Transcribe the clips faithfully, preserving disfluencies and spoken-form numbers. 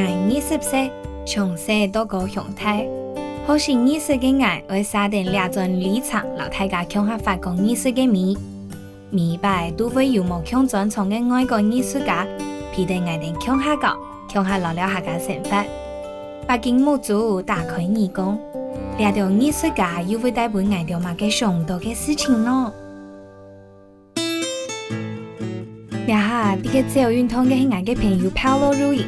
，𠊎二十歲，從細到高雄大。好學藝術个𠊎，愛寫等這段旅程，摎大家共下發光藝術个美。每擺都會有無共專長个外國藝術家，陪等𠊎等共下搞，共下尞尞客家生活。 北京目珠打開耳公，這兜藝術家又會帶分𠊎兜麼个想毋到个事情呢？這下在該走運動个係𠊎个朋友Paolo Rui，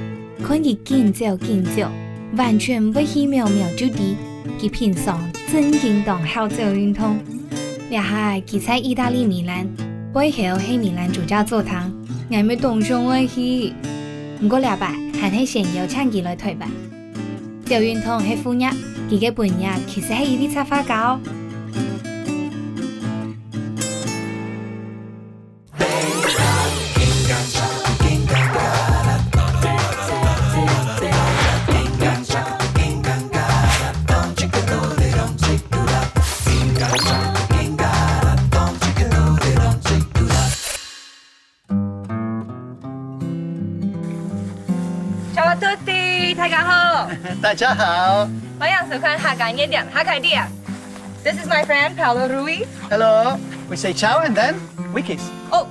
看佢緊走緊走，完全毋會去瞄瞄就知，佢平常真經當好走運動。這下佢在義大利米蘭，背後係米蘭主教座堂，𠊎乜當想愛去。毋過這擺還係先邀請佢來臺灣。 走運動係副業，佢个本業其實係一位插畫家哦。Ciao a tutti，大家好。大家好。歡迎收看客家熱點，客家熱。This is my friend Paolo Rui. Hello. We say ciao and then we kiss. Oh,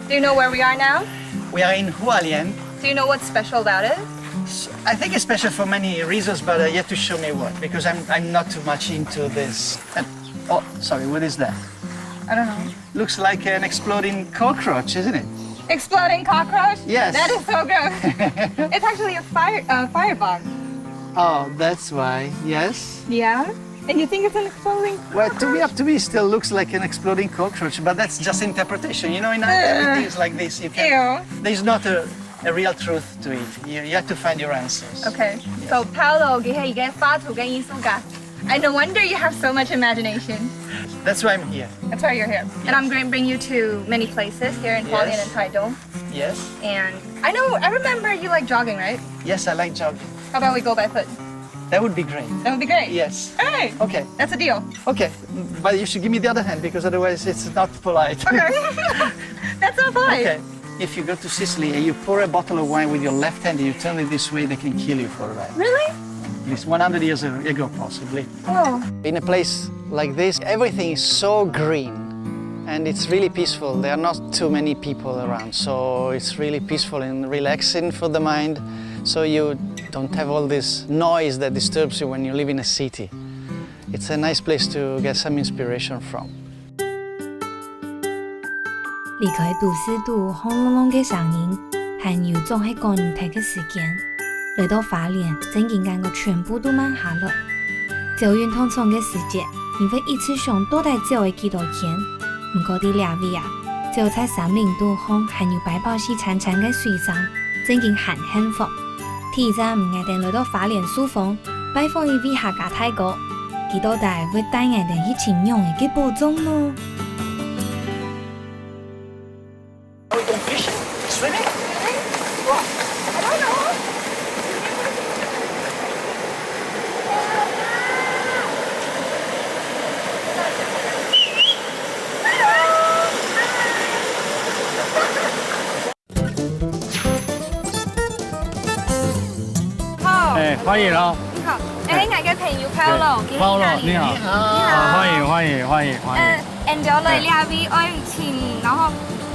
do you know where we are now? We are in Hualien. Do you know what's special about it? S- I think it's special for many reasons, but uh, you have to show me what, because I'm, I'm not too much into this. And, oh, sorry, what is that? I don't know. Looks like an exploding cockroach, isn't it? Exploding cockroach? Yes. That is so gross. It's actually a fire, a firebug. Oh, that's why. Yes. Yeah. And you think it's an exploding? Well, to me, up to me, it still looks like an exploding cockroach, but that's just interpretation. You know, in art, everything is like this. You can, Ew. There's not a, a real truth to it. You, you have to find your answers. Okay. So Paolo，佢係一個畫圖个藝術家。And no wonder you have so much imagination. That's why I'm here. That's why you're here. And I'm going to bring you to many places here in Hualien and Taitung. Yes. And I know, I remember you like jogging, right? Yes, I like jogging. How about we go by foot? That would be great. That would be great. Yes. All right. Okay. That's a deal. Okay, but you should give me the other hand because otherwise it's not polite. Okay. That's not polite. Okay. If you go to Sicily and you pour a bottle of wine with your left hand and you turn it this way, they can kill you for that. Really? At least one hundred years ago, possibly. Oh. In a place like this, everything is so green and it's really peaceful. There are not too many people around, so it's really peaceful and relaxing for the mind. So you don't have all this noise that disturbs you when you live in a city. It's a nice place to get some inspiration from. 離開都市肚轟隆隆个聲音，還有總係趕毋忒个時間，來到花蓮，正經感覺全部都慢下來。走運動場个時節，你會一直想到底走了幾多圈？毋過在這位啊，走在山林肚項，還有白袍寺潺潺个水聲，正經還幸福。第一站，𠊎等來到花蓮壽豐， 拜訪一位客家大哥，佢到底會帶𠊎等去尋仰仔个寶藏呢？ 好。哎，歡迎哦。你好，哎，𠊎个朋友Paolo，哎，Paolo，你好。你好。啊，歡迎，歡迎，歡迎，歡迎。呃，and y'all來這位愛尋，然後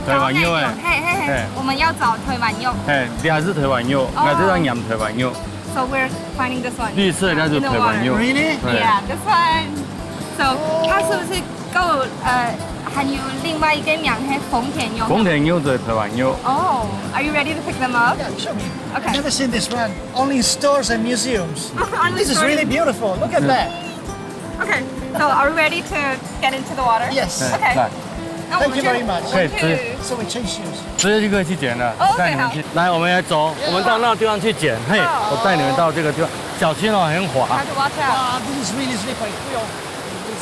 台灣肉哎。嘿，嘿，嘿，嘿。我們要找台灣肉。嘿，你還是台灣肉，哦。那這張養台灣肉。So we're finding this one. 綠色那是台灣肉。In the water. Really？對。Yeah, this one. So 它是不是夠，呃，還有另外一個名係豐田肉？豐田肉就係台灣肉。Oh, are you ready to pick them up? Yeah, show me. Okay. I've never seen this one. Only in stores and museums. Only stores. This is really beautiful. Look at that. Okay, so are we ready to get into the water? Yes. Okay. 來。那我們就，Thank you very much. 可以直，我們去。So we change shoes. 直接就可以去撿了。哦，OK，帶你們去。好。來，我們來走，我們到那個地方去撿。嘿，好。我帶你們到這個地方，小心哦，很滑。Have to watch out. Wow, this is really slippery. 不用。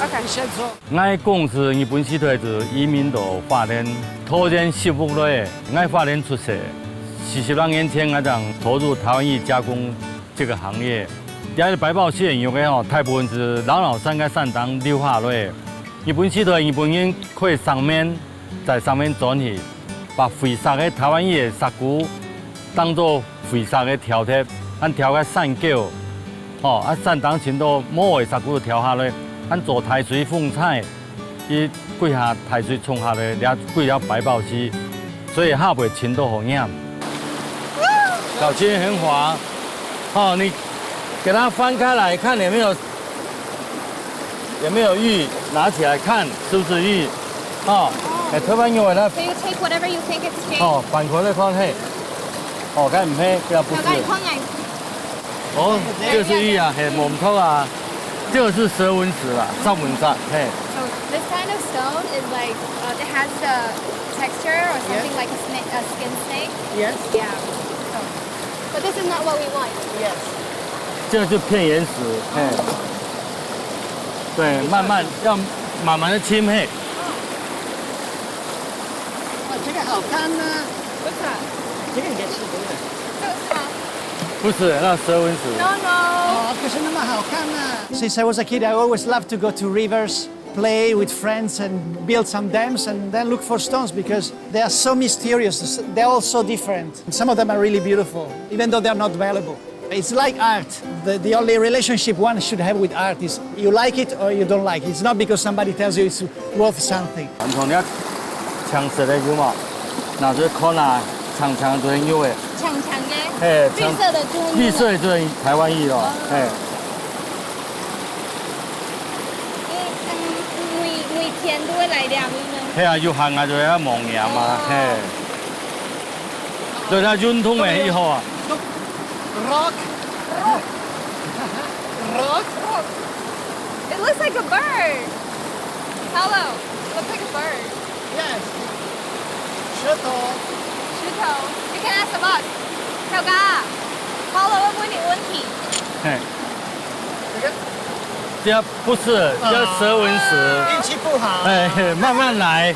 OK。你先走。 𠊎个公司日本時代就移民到花蓮，桃園十五歲，𠊎花蓮出世。四十多年前，𠊎正投入台灣玉加工這個行業。這個白袍寺个玉仔吼，大部分係老老山个山頂流下來。日本時代，日本人開石門，在石門鑽去，把廢石个台灣玉个石牯當做肥沃个條忒，恁條个山溝，吼，啊，山頂盡多無个石牯條下來，恁做大水風搓，佢幾下大水沖下來，這幾條白豹子，所以下背盡多好飲。小心很滑，哦，你給它翻開來看有沒有 有沒有魚？拿起來看，是不是魚？哦，哎，台灣魚啊，那 So you take whatever you think is okay. 哦，反過來看，嘿。哦，該毋係，這不是。小哥，你看𠊎。哦，這是魚啊，嘿，無毋著啊。這個是蛇紋石啦，石紋石，嘿。So this kind of stone is like, uh, it has the texture or something like a snake, a skin snake. Yes. Yeah. So, but this is not what we want. Yes. 這個就片岩石，嘿。對，慢慢，要慢慢地清，嘿。哇，這個好看啊。不是啊。這個應該吃，對不對？這個是嗎？不是，那蛇紋石。No, no。哦，可是那麼好看啊。Since I was a kid, I always loved to go to rivers, play with friends and build some dams and then look for stones because they are so mysterious. They're all so different. Some of them are really beautiful, even though they're not valuable. It's like art. The, the only relationship one should have with art is you like it or you don't like it. It's not because somebody tells you it's worth something. 你看這青色个有無？拿出來看啊，青青个就係玉个。青青个，嘿，綠色个就係玉个。綠色个就係台灣玉咯，哦。嘿。嗯，嗯，每，每天都會來這位嗎？係啊，有閒啊，就會望下嘛，哦。嘿。 對，佢運動个以後啊。Look, rock. Rock. Rock. It looks like a bird. Hello. It looks like a bird. Yes. 石頭。石頭。You can ask the boss. 頭家，Paulo會問你問題。嘿。這個。這不是，這蛇紋石。運氣不好。哎，慢慢來。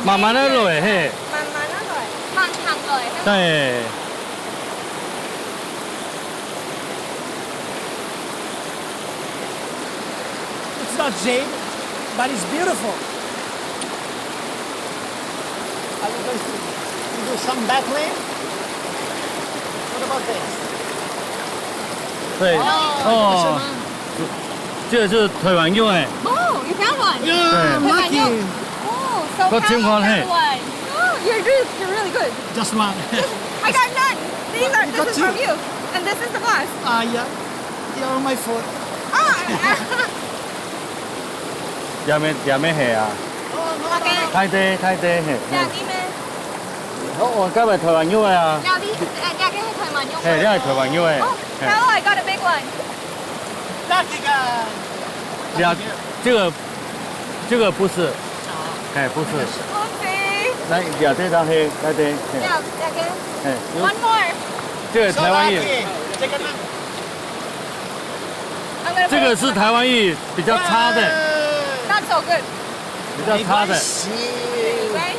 慢慢仔來，嘿。慢慢仔來，慢行來，嘿。對。It's not jade, but it's beautiful. Are you going to do some battling? What about this? 對，哦。哦。這個是台灣玉欸。哦，you found one. Yeah, 對。台灣玉。Lucky. Oh, so 我真歡喜。 Oh, you're really, you're really good. Just one. I got none. These are, this is from you, and this is the glass. Ah, yeah. You're my foot. Ah. 這咩，這咩係啊？哦，OK。太低，太低，嘿。這个咩？哦，哦，該係台灣玉个啊。這位，呃，這个係台灣玉个。嘿，這係台灣玉个。哦，嘿。Hello, I got a big one. 這个，這个不是，哎，不是。Oopsie。來，這个，這个，嘿，該个，嘿。這个。哎，有。One more。這个台灣玉。這个呢？I'm gonna put it in the 这个是台湾玉比较差的。Not so good。比较差的。没关系。没关系。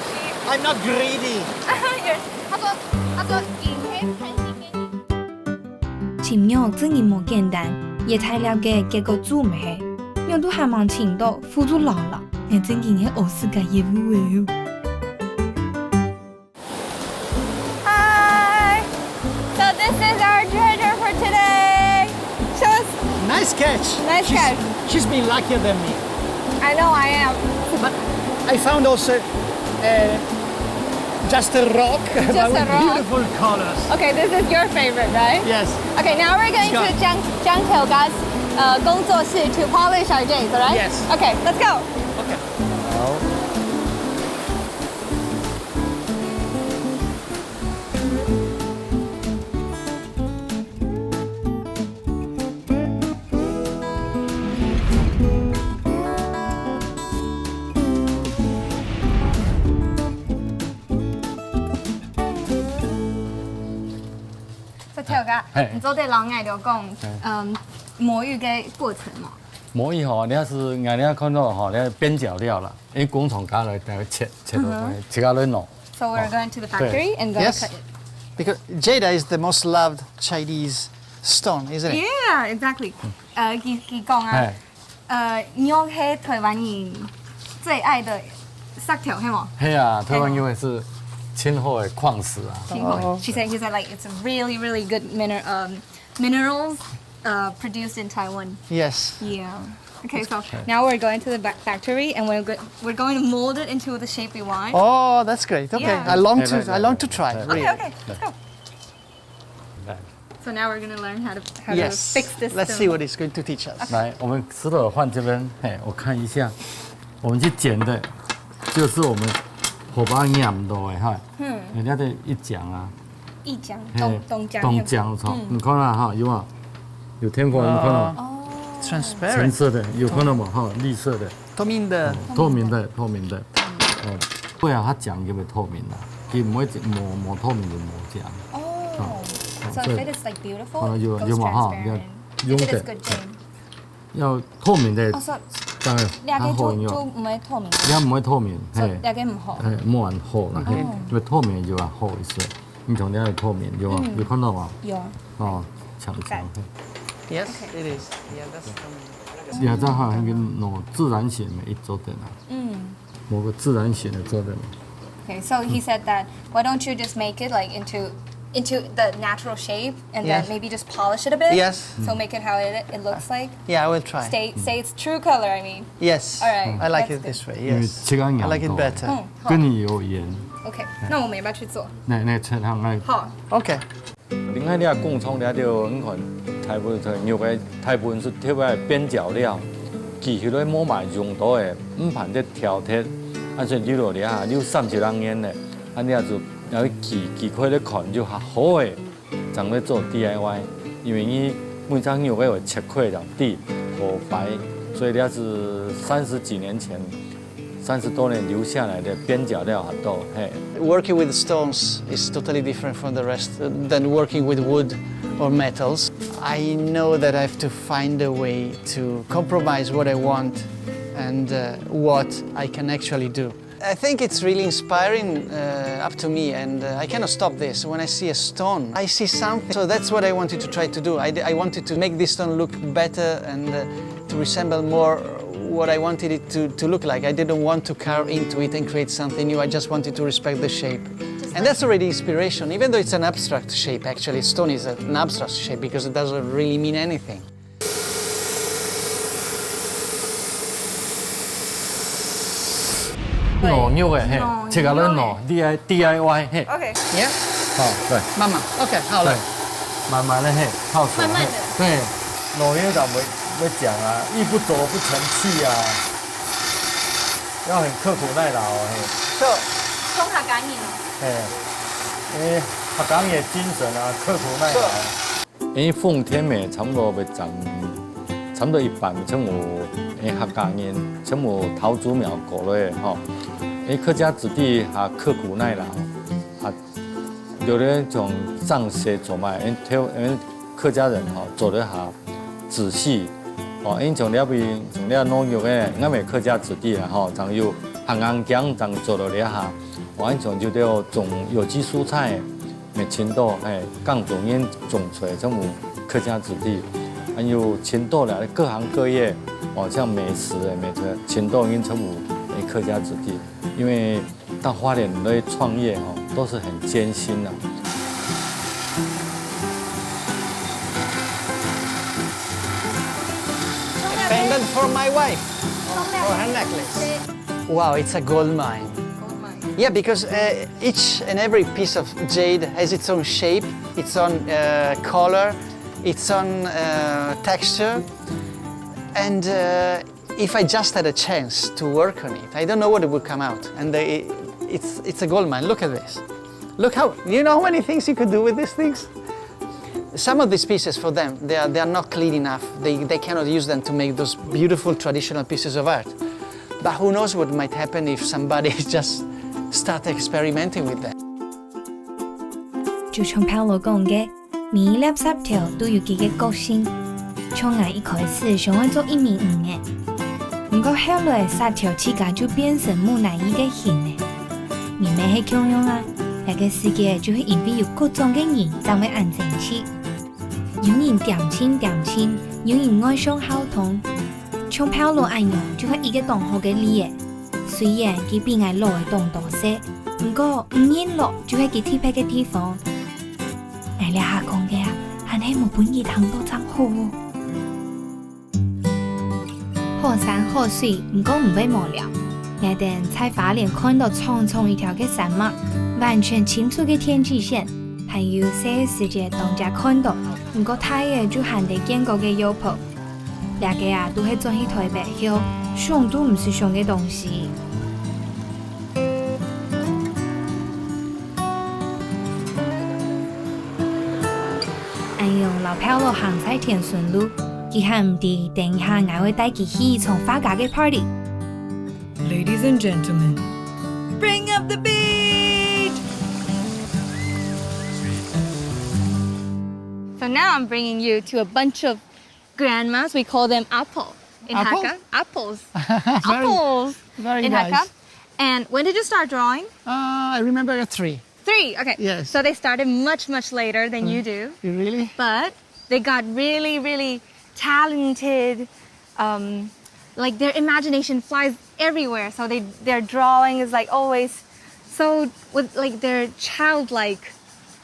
I'm not greedy。他说，他说，你可以看一点点。 尋玉真个無簡單，一大粒个，結果煮毋係，玉都還吂尋到，褲就爛了，𠊎真个係學自家業務个哦。Hi, so this is our treasure for today. Show us. Nice catch. Nice catch. She's been luckier than me. I know I am. But I found also, uh, just a rock, but with beautiful colors. Okay, this is your favorite, right? Yes. Okay, now we're going to Jang, Jang Toga's, uh, 工作室 to polish our jades, alright? Yes. Okay, let's go. Okay. 好。 石頭哥，嘿。你做得摎𠊎兜講，嘿。嗯，磨玉个過程嘛？磨玉吼，你要是，你要看到吼，你要邊角料啦，因為工廠家來，來切，切落來，嗯哼。自家來弄。So we're going to the factory and gonna cut it. Yes. Because jade is the most loved Chinese stone, isn't it? Yeah, exactly. 呃，佢，佢講啊，嘿。呃，玉係台灣人最愛个石頭，係無？係啊，台灣玉係清后的矿石啊。清后。She said, he said like it's really, really good miner, um, minerals, uh, produced in Taiwan. Yes. Yeah. Okay, so now we're going to the factory and we're go we're going to mold it into the shape we want. Oh, that's great. Okay, I long to I long to try. Really. Okay, okay, let's go. So now we're gonna learn how to how to fix this. Yes. Let's see what he's going to teach us. 来，我们石头换这边，嘿，我看一下，我们去剪的，就是我们火把它捻落的哈，嗯，人家的一讲啊，一讲，嘿，东东讲，东讲，你看啊哈，有啊，有听过，你看到吗？哦，transparent，橙色的，有看到吗？哈，绿色的，透明的，透明的，透明的，哦，不然它讲有没有透明啊？佢唔会，冇冇透明就冇讲。哦，so if it is like beautiful，哦，有有冇哈？要用的，good thing。要透明的，哦，so，当然，这个就就唔会透明，也唔会透明，嘿，这个唔好，哎，冇很好啦，嘿，因为透明就要好一些。你从这样透明，有啊，有看到吗？有啊，哦，强强，嘿。Yes, it is. Yeah, that's coming. 也在哈，那个喏，自然选每一周的啦。嗯。某个自然选的做的嘛。 Okay, so he said that why don't you just make it like into into the natural shape and then maybe just polish it a bit. Yes. So make it how it, it looks like. Yeah, I will try. Stay say its true color. I mean. Yes. All right. I like it this way. Yes. 因为这样 I like it better. 嗯，好。跟你有缘。OK，那我们要不要去做？那那这样那好。OK。 另外，你啊，工厂了就，你看，大部分肉个大部分是特别边角料，其实咧无买用到个，毋盼得挑剔，啊，所以留落了啊，留三十零年咧，啊，你啊就要去去开咧看就好好个，正咧做 D I Y，因为你每张肉个切块两地好白，所以你啊是三十几年前 三十多年留下来的边角料很多，嘿。Working with stones is totally different from the rest uh, than working with wood or metals. I know that I have to find a way to compromise what I want and uh, what I can actually do. I think it's really inspiring uh, up to me, and uh, I cannot stop this. When I see a stone, I see something. So that's what I wanted to try to do. I, I wanted to make this stone look better and uh, to resemble more what I wanted it to, to look like. I didn't want to carve into it and create something new. I just wanted to respect the shape. And that's already inspiration, even though it's an abstract shape, actually. Stone is an abstract shape because it doesn't really mean anything. 老肉个，嘿，切个嫩哦，D I D I Y，嘿。OK。Yeah。好，对。慢慢，OK，好了。对，慢慢的，嘿，泡水，慢慢的。嘿，对，老肉就会会讲啊，一不做不成器啊，要很刻苦耐劳哦，嘿。So，讲客家人哦。嘿，因为客家人的精神啊，刻苦耐劳。So， 因为奉天咩，差不多会占，差不多一半，全部因客家人，全部桃竹苗过来个吼。因客家子弟啊，刻苦耐劳，啊，有的从上学做嘛，因因客家人吼做得哈仔细，哦，因从了边从了农业个，俺们客家子弟啊吼，正有很硬劲，正做到了哈，哦，因从就要种有机蔬菜。 每青豆，哎，耕种人种出来，全部客家子弟，还有青豆啦，各行各业，哦，像美食的，每个青豆人全部，哎，客家子弟，因为到花莲来创业哦，都是很艰辛的。Pendant for my wife, for her necklace. Wow, it's a gold mine. Gold mine. Yeah, because uh, each and every piece of jade has its own shape, its own uh, color, its own uh, texture. And uh, if I just had a chance to work on it, I don't know what would come out. And they, it's, it's a gold mine. Look at this. Look how, you know how many things you could do with these things? Some of these pieces for them, they are, they are not clean enough. They, they cannot use them to make those beautiful traditional pieces of art. But who knows what might happen if somebody just start experimenting with them. 就像Paulo讲个，每一粒石头都有佢个个性。像𠊎一开始想要做一面鱼个，毋过後來石頭自家就變成木乃伊个形了。人也係共樣啊，這个世界就係因為有各種个人，正會恁神奇。有人恬靜恬靜，有人外向好動。像Paulo恁樣，就係一个當好个例仔。雖然佢比𠊎老个當多歲，毋過，毋認路就係佢特別个地方。𠊎這下講个啊，還係無分佢聽到正好哦。好山好水，毋過毋會無聊。𠊎等在花蓮看到長長一條个山脈，完全清楚个天際線，還有細个時節當才看到，毋過大了就還得見過个藥婆。 這個啊，都係轉去臺北後，想都毋識想个東西。恁樣摎飄落行在田脣路，佢還毋知等一下𠊎會帶佢去一場畫家个party。Ladies and gentlemen, bring up the beat! So now I'm bringing you to a bunch of grandmas, we call them apo in Apo? Hakka. Apples. Very, apples very in Hakka. Nice. And when did you start drawing? Uh, I remember at three. Three, okay. Yes. So they started much, much later than you do. You really? But they got really, really talented. Um, like their imagination flies everywhere. So they, their drawing is like always so with like their childlike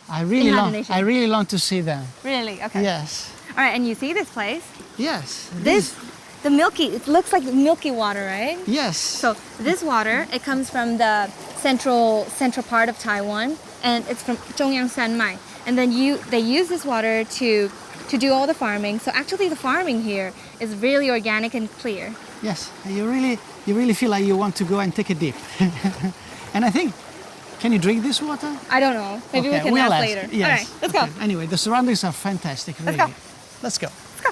I really long, imagination. I really long to see them. Really? Okay. Yes. All right, and you see this place? Yes. This, the milky, it looks like milky water, right? Yes. So this water, it comes from the central, central part of Taiwan, and it's from 中央山脉. And then you, they use this water to, to do all the farming. So actually, the farming here is really organic and clear. Yes, you really, you really feel like you want to go and take a dip. And I think, can you drink this water? I don't know. Maybe we can ask later. Okay, we'll ask. Yes. All right, let's go. Okay. Anyway, the surroundings are fantastic, really. Let's go. Let's go. Let's go.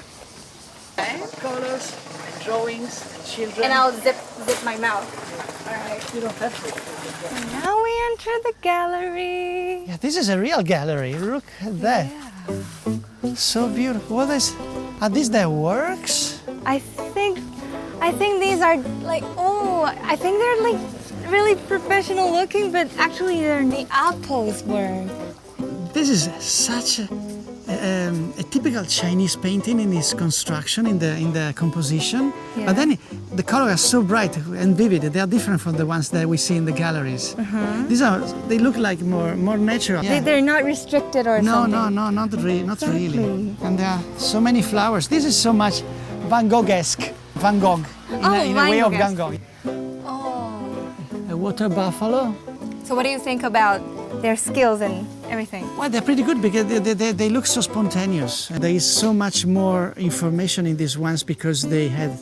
Colors, drawings, children. And I'll zip, zip my mouth. All right. You don't have to. And now we enter the gallery. Yeah, this is a real gallery. Look at that. Yeah. So beautiful. What is, are these their works? I think, I think these are like, oh, I think they're like really professional looking, but actually they're the apples work. This is such a, um, a typical Chinese painting in its construction, in the, in the composition. Yeah. But then the colors are so bright and vivid. They are different from the ones that we see in the galleries. Uh-huh. These are, they look like more, more natural. They, yeah, they're not restricted or no, something. No, no, not re-, not really. Exactly. And there are so many flowers. This is so much Van Gogh-esque. Van Gogh. In oh, a, in a way of Van Gogh. Oh. A water buffalo. So what do you think about their skills and everything? Well, they're pretty good because they, they, they, they look so spontaneous. And there is so much more information in these ones because they had,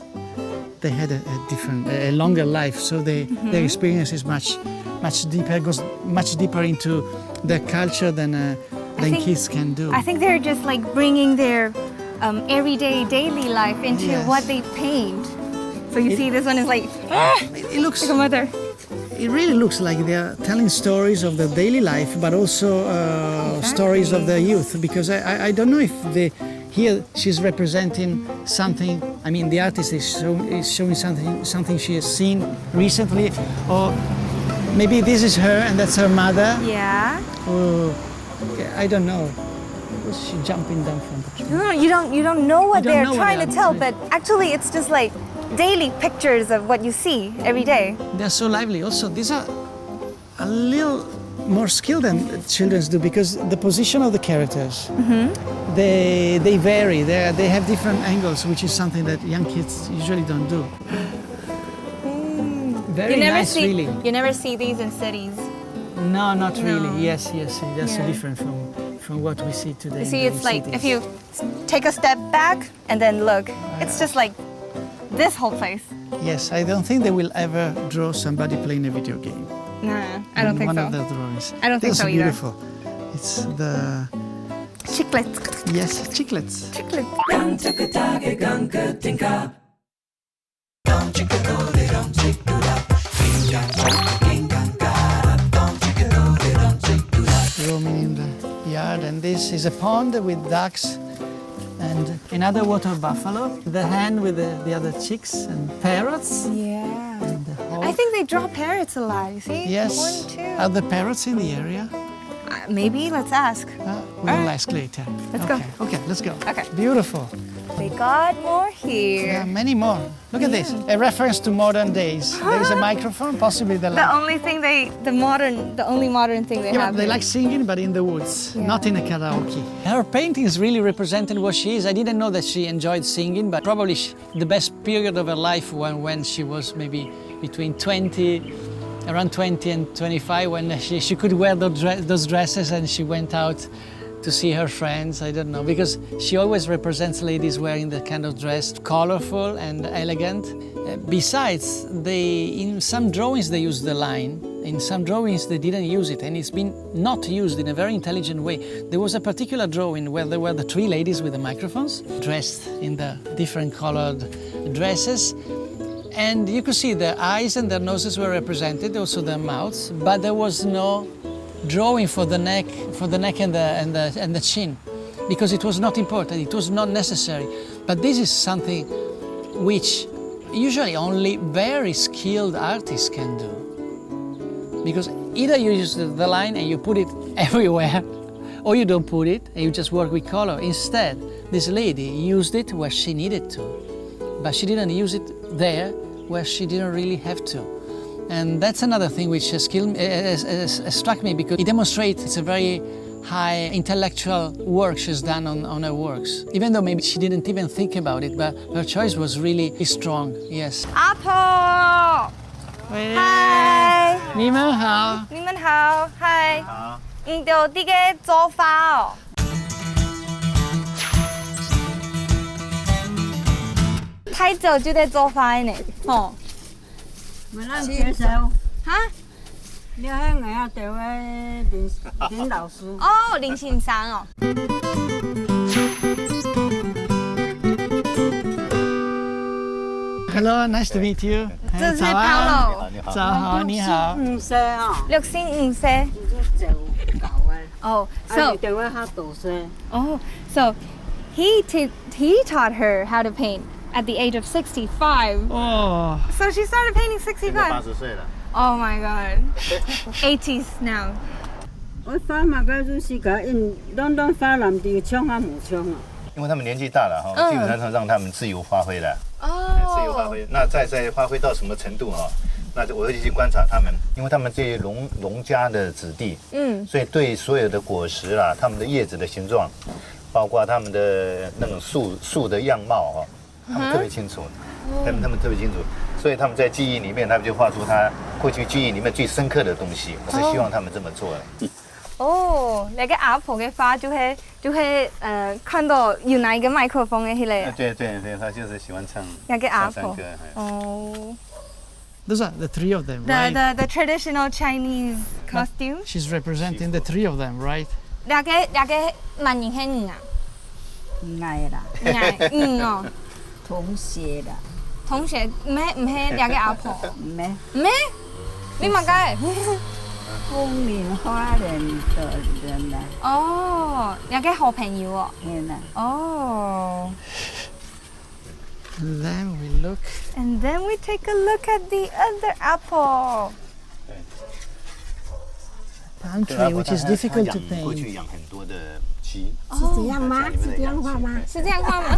they had a, a different, a longer life. So they, mm-hmm, their experience is much, much deeper, goes much deeper into their culture than, uh, I than think, kids can do. I think they're just like bringing their um, everyday, daily life into, yes, what they paint. So you it, see, this one is like, ah, it, it looks like a mother. It really looks like they're telling stories of their daily life, but also, uh, exactly, stories of their youth. Because I, I, I don't know if the, here she's representing something. I mean, the artist is, show, is showing something, something she has seen recently, or maybe this is her and that's her mother. Yeah. Or, I don't know. She jumping down from the tree. No, you don't, you don't know what they're trying to tell, but actually it's just like daily pictures of what you see every day. They're so lively. Also, these are a little more skilled than children's do because the position of the characters, mm-hmm, they, they vary. They, they have different angles, which is something that young kids usually don't do. Mm. Very nice, really. You never see, you never see these in cities. No, not really. No. Yes, yes, that's, yeah, different from, from what we see today. You see, it's like if you take a step back and then look, it's just like this whole place. Yes, I don't think they will ever draw somebody playing a video game. Nah, I don't think so. One of the drawings. I don't think so either. That's beautiful. It's the chiclets. Yes, chiclets. Chiclets. Roaming in the yard, and this is a pond with ducks and another water buffalo, the hen with the, the other chicks, and parrots. Yeah. And the hawk. I think they draw parrots a lot, you see? Yes. One, two. Are the parrots in the area? Uh, maybe, let's ask. Uh, We'll ask later. Let's go. Okay, okay, let's go. Okay. Beautiful. We got more here. There are many more. Look at this. A reference to modern days. There is a microphone, possibly the The la- only thing they, the modern, the only modern thing they Yeah, have but they here. like singing, but in the woods, Yeah. not in a karaoke. Her paintings really represented what she is. I didn't know that she enjoyed singing, but probably she, the best period of her life when, when she was maybe between twenty, around twenty and twenty-five, when she, she could wear the dre- those dresses and she went out to see her friends. I don't know, because she always represents ladies wearing that kind of dress, colorful and elegant. Uh, besides, they, in some drawings they use the line. In some drawings they didn't use it, and it's been not used in a very intelligent way. There was a particular drawing where there were the three ladies with the microphones, dressed in the different colored dresses. And you could see their eyes and their noses were represented, also their mouths, but there was no drawing for the neck, for the neck and the, and the, and the chin, because it was not important, it was not necessary. But this is something which usually only very skilled artists can do. Because either you use the, the line and you put it everywhere, or you don't put it and you just work with color. Instead, this lady used it where she needed to, but she didn't use it there where she didn't really have to. And that's another thing which has, killed, has, has, has struck me, because it demonstrates it's a very high intellectual work she's done on, on her works. Even though maybe she didn't even think about it, but her choice was really strong, yes. 阿婆，喂。嗨。你们好。你们好，嗨。好。你兜在該做花哦？太早就在做花呢，吼。我让介绍。哈？你看我要对位林，林老师。哦，林先生哦。Hello, nice to meet you. 这是早安。Paulo。早好，你好。六十五岁哦。六十五岁。你就走搞啊。哦，啊，so，你对位他多岁？哦，so he te- he taught her how to paint at the age of sixty-five. 哦。So she started painting 现在八十岁了。 sixty-five. Oh my god. eighties now. 我花嘛个就是个，因拢拢花男的，枪啊无枪啊。因为他们年纪大了哈，嗯。基本上让他们自由发挥了。哦。自由发挥。那再，再发挥到什么程度哈？那就我会去观察他们，因为他们这些农，农家的子弟，嗯。所以对所有的果实啦，他们的叶子的形状，包括他们的那种树，树的样貌哈，他们特别清楚，嗯哼。他们，他们特别清楚，所以他们在记忆里面，他们就画出他过去记忆里面最深刻的东西。我是希望他们这么做的。哦，那个阿婆的话就会，就会，呃，看到有拿一个麦克风的那个。啊，对，对，对，他就是喜欢唱，那个阿婆。唱山歌，哎。哦。Those are the three of them, The, right? the, the traditional Chinese But costume. She's representing the three of them, right? 那个，那个蛮年轻人啊。 五个啦。五个，嗯哦。同学啦。同学，毋係，毋係，兩个阿婆。毋係。毋係？你麼个？风铃花园的人啦。哦，兩个好朋友哦。嘿啦。哦。And then we look. And then we take a look at the other apple. Palm tree, which is difficult to 对，它，它养，过去 paint. 养很多的鸡。是这样吗？是这样画吗？是这样画吗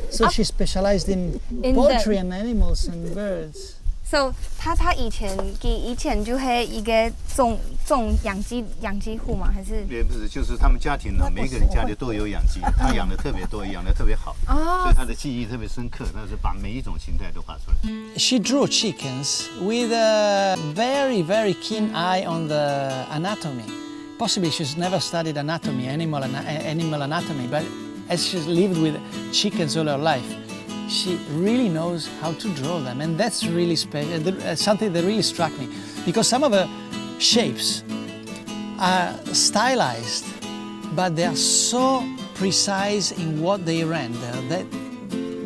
？So she specialized in In the poultry and animals and birds. So 他，他以前，佢以前就係一个种，种养鸡，养鸡户吗？还是？也不是，就是他们家庭呢，每一个人家里都有养鸡，他养得特别多，养得特别好，哦。所以他的记忆特别深刻，他是把每一种形态都画出来。She drew chickens with a very, very keen eye on the anatomy. Possibly she's never studied anatomy, animal, ana- animal anatomy, but as she's lived with chickens all her life, she really knows how to draw them, and that's really spe- uh, the- uh, something that really struck me, because some of her shapes are stylized, but they are so precise in what they render that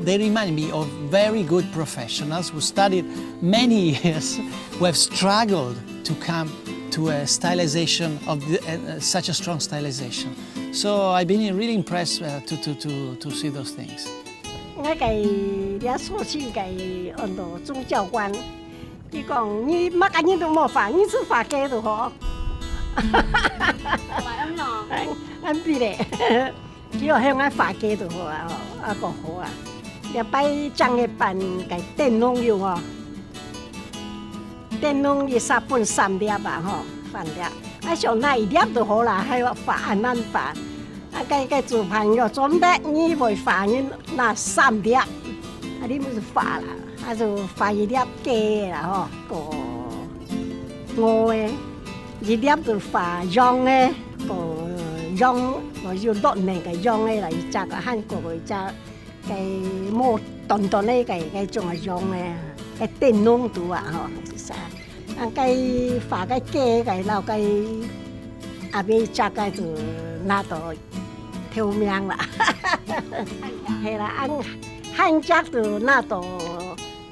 they remind me of very good professionals who studied many years, who have struggled to come to a stylization of the, uh, uh, such a strong stylization. So I've been really impressed, uh, to, to, to, to see those things. 我个了受信个安到宗教官，伊讲你么个人都莫画，你只画鸡就好。哎，恁比咧，只要向𠊎花雞就好啊，吼，啊，過好啊。這擺正个辦个燈籠有哦，燈籠一儕分三粒啊，吼，三粒。啊，想拿一粒就好啦，還有花恁難花。啊，該，該主辦个做毋得，你會花，你拿三粒，啊，你毋係花啦，啊，就花一粒雞啦，吼，過五个。 一粒就花羊个，哦，羊，哦，有落奶个羊个啦，一隻个，還過一隻个毛短短个，个，个種个羊个，个燈籠肚啊，吼，係啥？啊，个花个雞个，摎个阿伯一隻个就拿到頭名啦。係啦，啊，還隻就拿到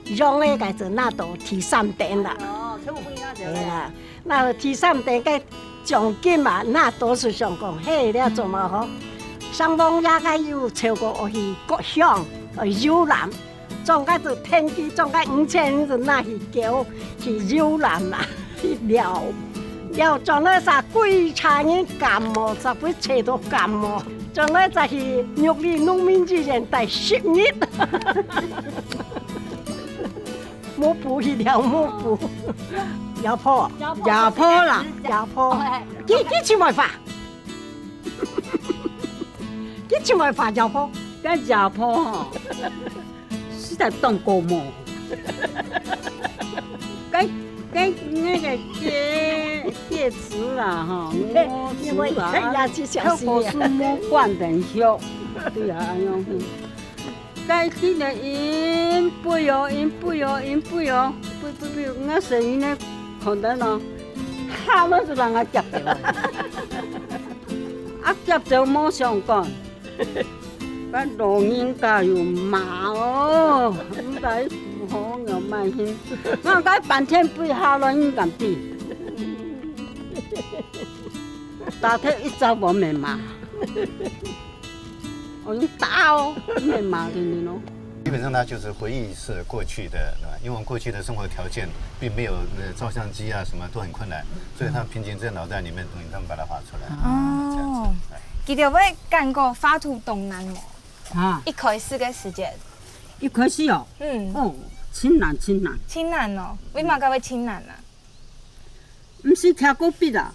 用个該就拿到第三等啦。哦，全部分佢拿走了。係啦，拿到第三等个獎金嘛，拿到就想講，嘿，這做麼好？上網也个有透過我去各鄉，呃，遊覽，總个就天氣，總个五千就拿去繳，去遊覽嘛，去尞。尞轉來煞歸車人感冒，煞會吹到感冒，轉來再去玉里農民醫院待十日。 無補一條無補。妖婆，妖婆啦，妖婆。佢，佢盡會花，佢盡會花妖婆。該妖婆吼，實在當高毛。該，該，該个戒，戒指啦，吼，戒指啊，你會，你會，哎呀，去小心啊。透過樹木管等畜，對啊，恁樣。 該今日陰飛哦，陰飛哦，陰飛哦，飛飛飛，𠊎細人仔看到咯，嚇到就人啊夾到啊！啊，夾到無相干，該老人家又罵哦，毋知扶好仰般形，𠊎該半天飛下來，你敢知？打忒一隻無面嘛。 哦，你打哦，你也罵人家咯。基本上，他就是回憶是过去的，对吧？因为我们过去的生活条件并没有，呃，照相机啊，什么都很困难，所以他平常在脑袋里面，嗯，他们把它画出来，哦。这样子，哎。佢兜會感覺畫圖當難無？啊。一開始个時節。一開始哦？嗯。哦，盡難，盡難。盡難哦，為麼个會盡難啊？ 毋使徛過筆啊。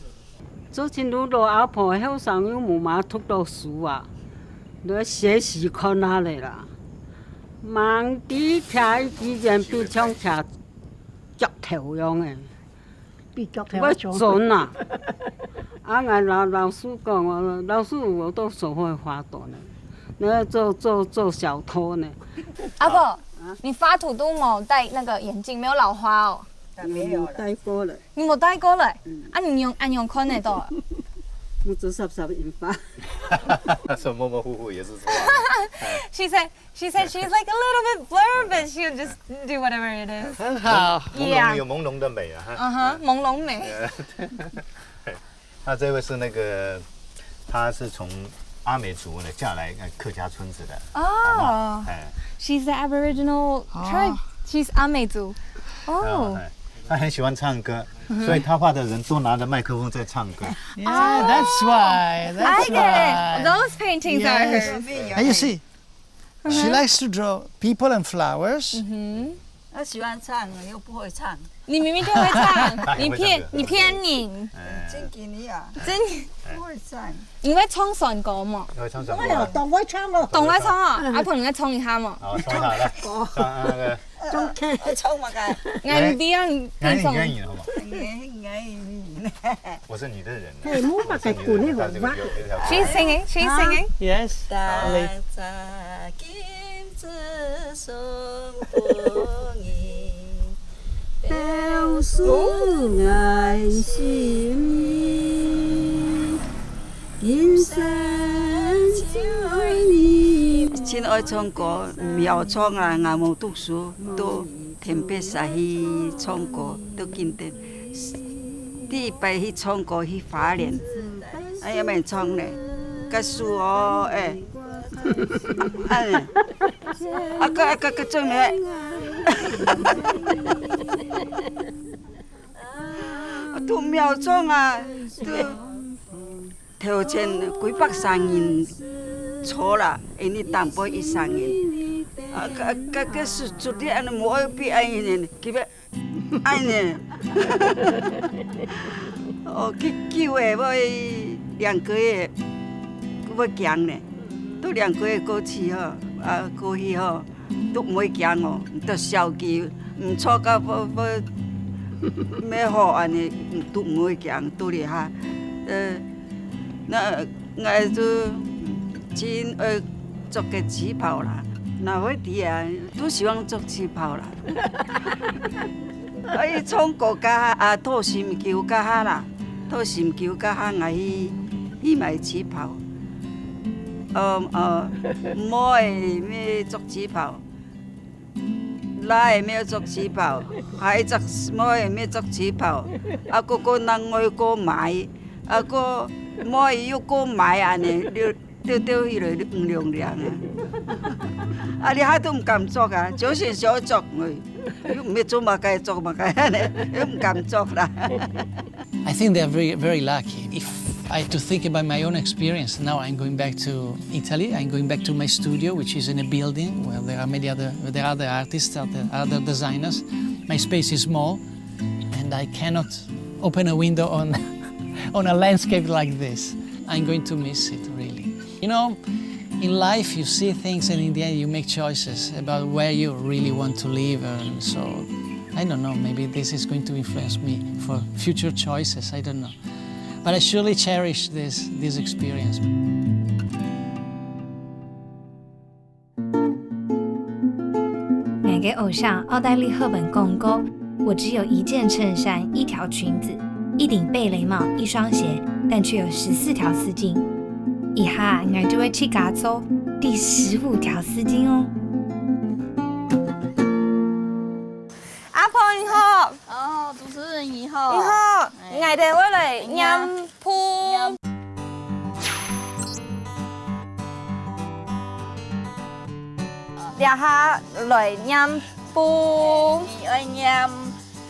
做親像老阿婆，後生又無麼讀到書啊，來學習看下咧啦。吂知徛一支鉛筆像徛鑿頭樣誒，比較會準啊。啊，𠊎摎老師講哦，老師，我都手會滑倒呢，那做，做，做小偷呢。阿婆，你畫圖都沒有戴那個眼鏡，沒有老花哦。 沒有了。戴過了。你沒戴過了？嗯。啊，你用，恁樣看得到啊？目珠霎霎引發。說模模糊糊也是錯啊。She said, she said she's like a little bit blur, but she'll just do whatever it is. 很好。朦胧，yeah，有朦胧的美啊，哈。嗯哼，朦胧美。那这位是那个，他是从阿美族呢嫁来，呃，客家村子的。哦。好吗？哎。She's the Aboriginal tribe. 哦。She's 阿美族。哦。哎，他很喜欢唱歌，嗯哼。所以他画的人都拿着麦克风在唱歌。Yeah, that's why. That's why. I get it. Those paintings are hers. Yes. And you see, she likes to draw people and flowers. 嗯哼。 他喜欢唱，又不会唱。你明明就会唱，他很会唱歌。你骗，你骗人。哎。真给你啊，真，不会唱。你会唱山歌吗？你会唱什么？哎呀，当会唱哦。当会唱啊，嗯。阿婆，你来唱一下嘛。好，唱一下，来，唱那个。中间。会唱嘛个？俺不要你，俺，你唱。俺，你好不好？俺，俺。 我是你的人啊。嘿，莫把该鼓那个哇。She's singing, she's singing. Yes. 打早今朝送别人，表示爱心意，今生只爱你。真爱唱歌，毋晓唱啊，也无读书，都 天别下去唱歌，到景点。第一擺去唱歌去花蓮，哎呀，免唱咧，該樹哦，哎，哎，啊个啊个个做咩？啊，都毋曉唱啊，都。頭前幾百儕人坐啦，因為當背一儕人。啊，該，該，該出，出去恁樣無愛比恁樣，佢愛恁樣。哦，佢久个會，兩個月會驚呢，都兩個月過去吼，啊，過去吼。 都毋會驚哦，都笑佢，毋錯个，不，不，乜好恁樣，都毋會驚，都厲害。呃，該𠊎就盡愛著个旗袍啦，哪會知啊，都喜歡著旗袍啦。啊，佢從國家啊，到心臼該下啦，到心臼該下，𠊎去，去買旗袍。 呃，呃，妹乜著旗袍，倈仔乜著旗袍，還有隻妹乜著旗袍，啊，哥哥另外過買，啊，哥妹又過買恁樣，丟，丟，丟去了五六領啊。啊，這下都毋敢著啊，就係想著，哎，又毋係做麼个，著麼个，恁樣，又毋敢著啦。 I think they're very, very lucky. If I had to think about my own experience, now I'm going back to Italy. I'm going back to my studio, which is in a building where there are many other, there are other artists, other, other designers. My space is small, and I cannot open a window on, on a landscape like this. I'm going to miss it, really. You know, in life, you see things, and in the end, you make choices about where you really want to live. And so, I don't know, maybe this is going to influence me for future choices. I don't know. But I surely cherish this, this experience. 𠊎个偶像奧黛麗·赫本講過：「我只有一件襯衫、一條裙子、一頂貝雷帽、一雙鞋，但卻有十四條絲巾。」這下𠊎就會自家做第十五條絲巾哦。阿婆你好。哦，主持人你好。你好，哎。𠊎兜會來染布。染 這下來染布。你愛染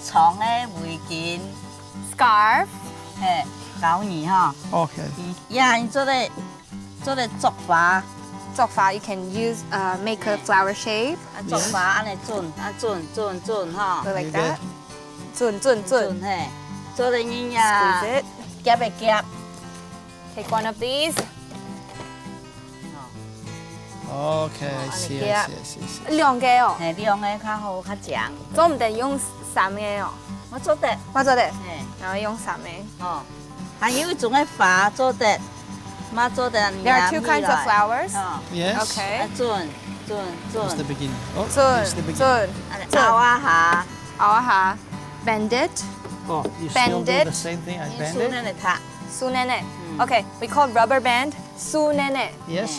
長个圍巾。Scarf。嘿，教你哈。OK。呀，你做得，做得做花。做花，you can use, uh, make a flower shape. 啊，做花，恁樣準，啊，準，準，準哈。Go like that. Good. 準，準，準。準，嘿。做得你呀，Squeeze it. 夾一夾。 Take one of these. OK, I see, I see, I see, I see. 兩個哦。嘿，兩個較好，較靚。做毋得用三個哦。我做得。我做得。嘿。然後用三個。哦，還有一種个花做得，嘛做得 There are two kinds of flowers. 哦。Yes. OK. 啊，準，準，準。It's the beginning. Oh, 準，it's the beginning. 準。啊，拗啊下。拗啊下。Bend it. Oh, you still do the same thing. I bend it. 你手恁樣拍。 手奶奶。嗯。OK, we call rubber band 手奶奶。Yes.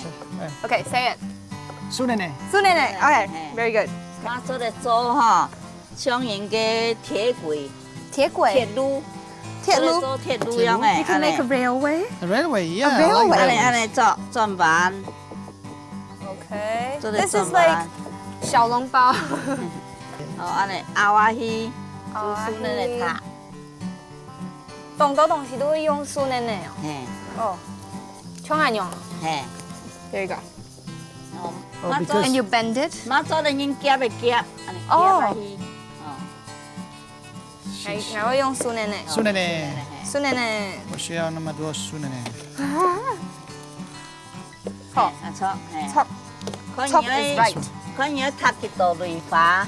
Okay, say it. 手奶奶。手奶奶。OK, 嘿。Very good. 嘛做得做吼，像人个鐵軌。鐵軌。鐵路。鐵路。做得做鐵路樣个，You can make a railway. A railway, yeah, I like railways. 恁樣，恁樣做，轉彎。OK. 做得轉彎。This is like 小籠包。哦，恁樣拗下去，拗下去。用手奶奶拍。 當多東西都會用手奶奶哦。嘿。哦，像恁樣哦。嘿。There you go. 哦，Oh, 嘛做，because And you bend it. 嘛做得人夾一夾，恁樣夾下去。哦。哦。還，還會用手奶奶。手奶奶。嘿。手奶奶。我需要那麼多手奶奶。 好。啊，著，嘿。著。看你愛，Top is right. 看你愛搭幾多蕊花。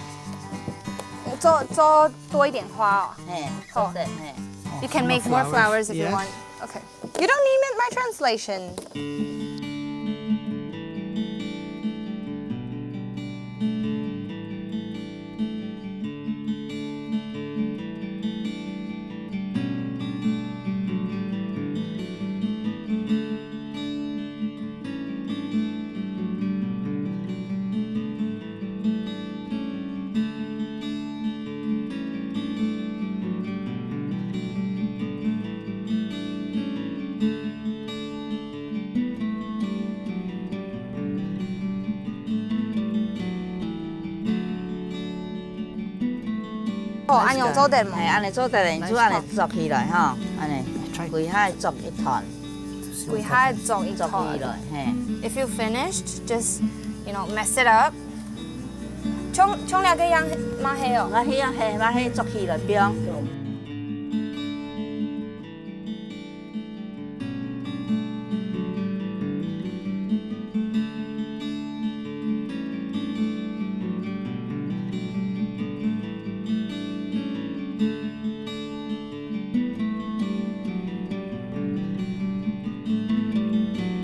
做，做多一點花哦。嘿，好。做得，嘿。You can make more flowers if you want. Okay. You don't need my translation. 哦，恁樣做得無？嘿，恁樣做得了，你就恁樣捉起來吼，恁樣，歸下捉一團。歸下做一團。做起來，嘿。If you finished, just, you know, mess it up。像，像這个樣嘛係哦。嘛係啊，嘿，嘛係做起來放。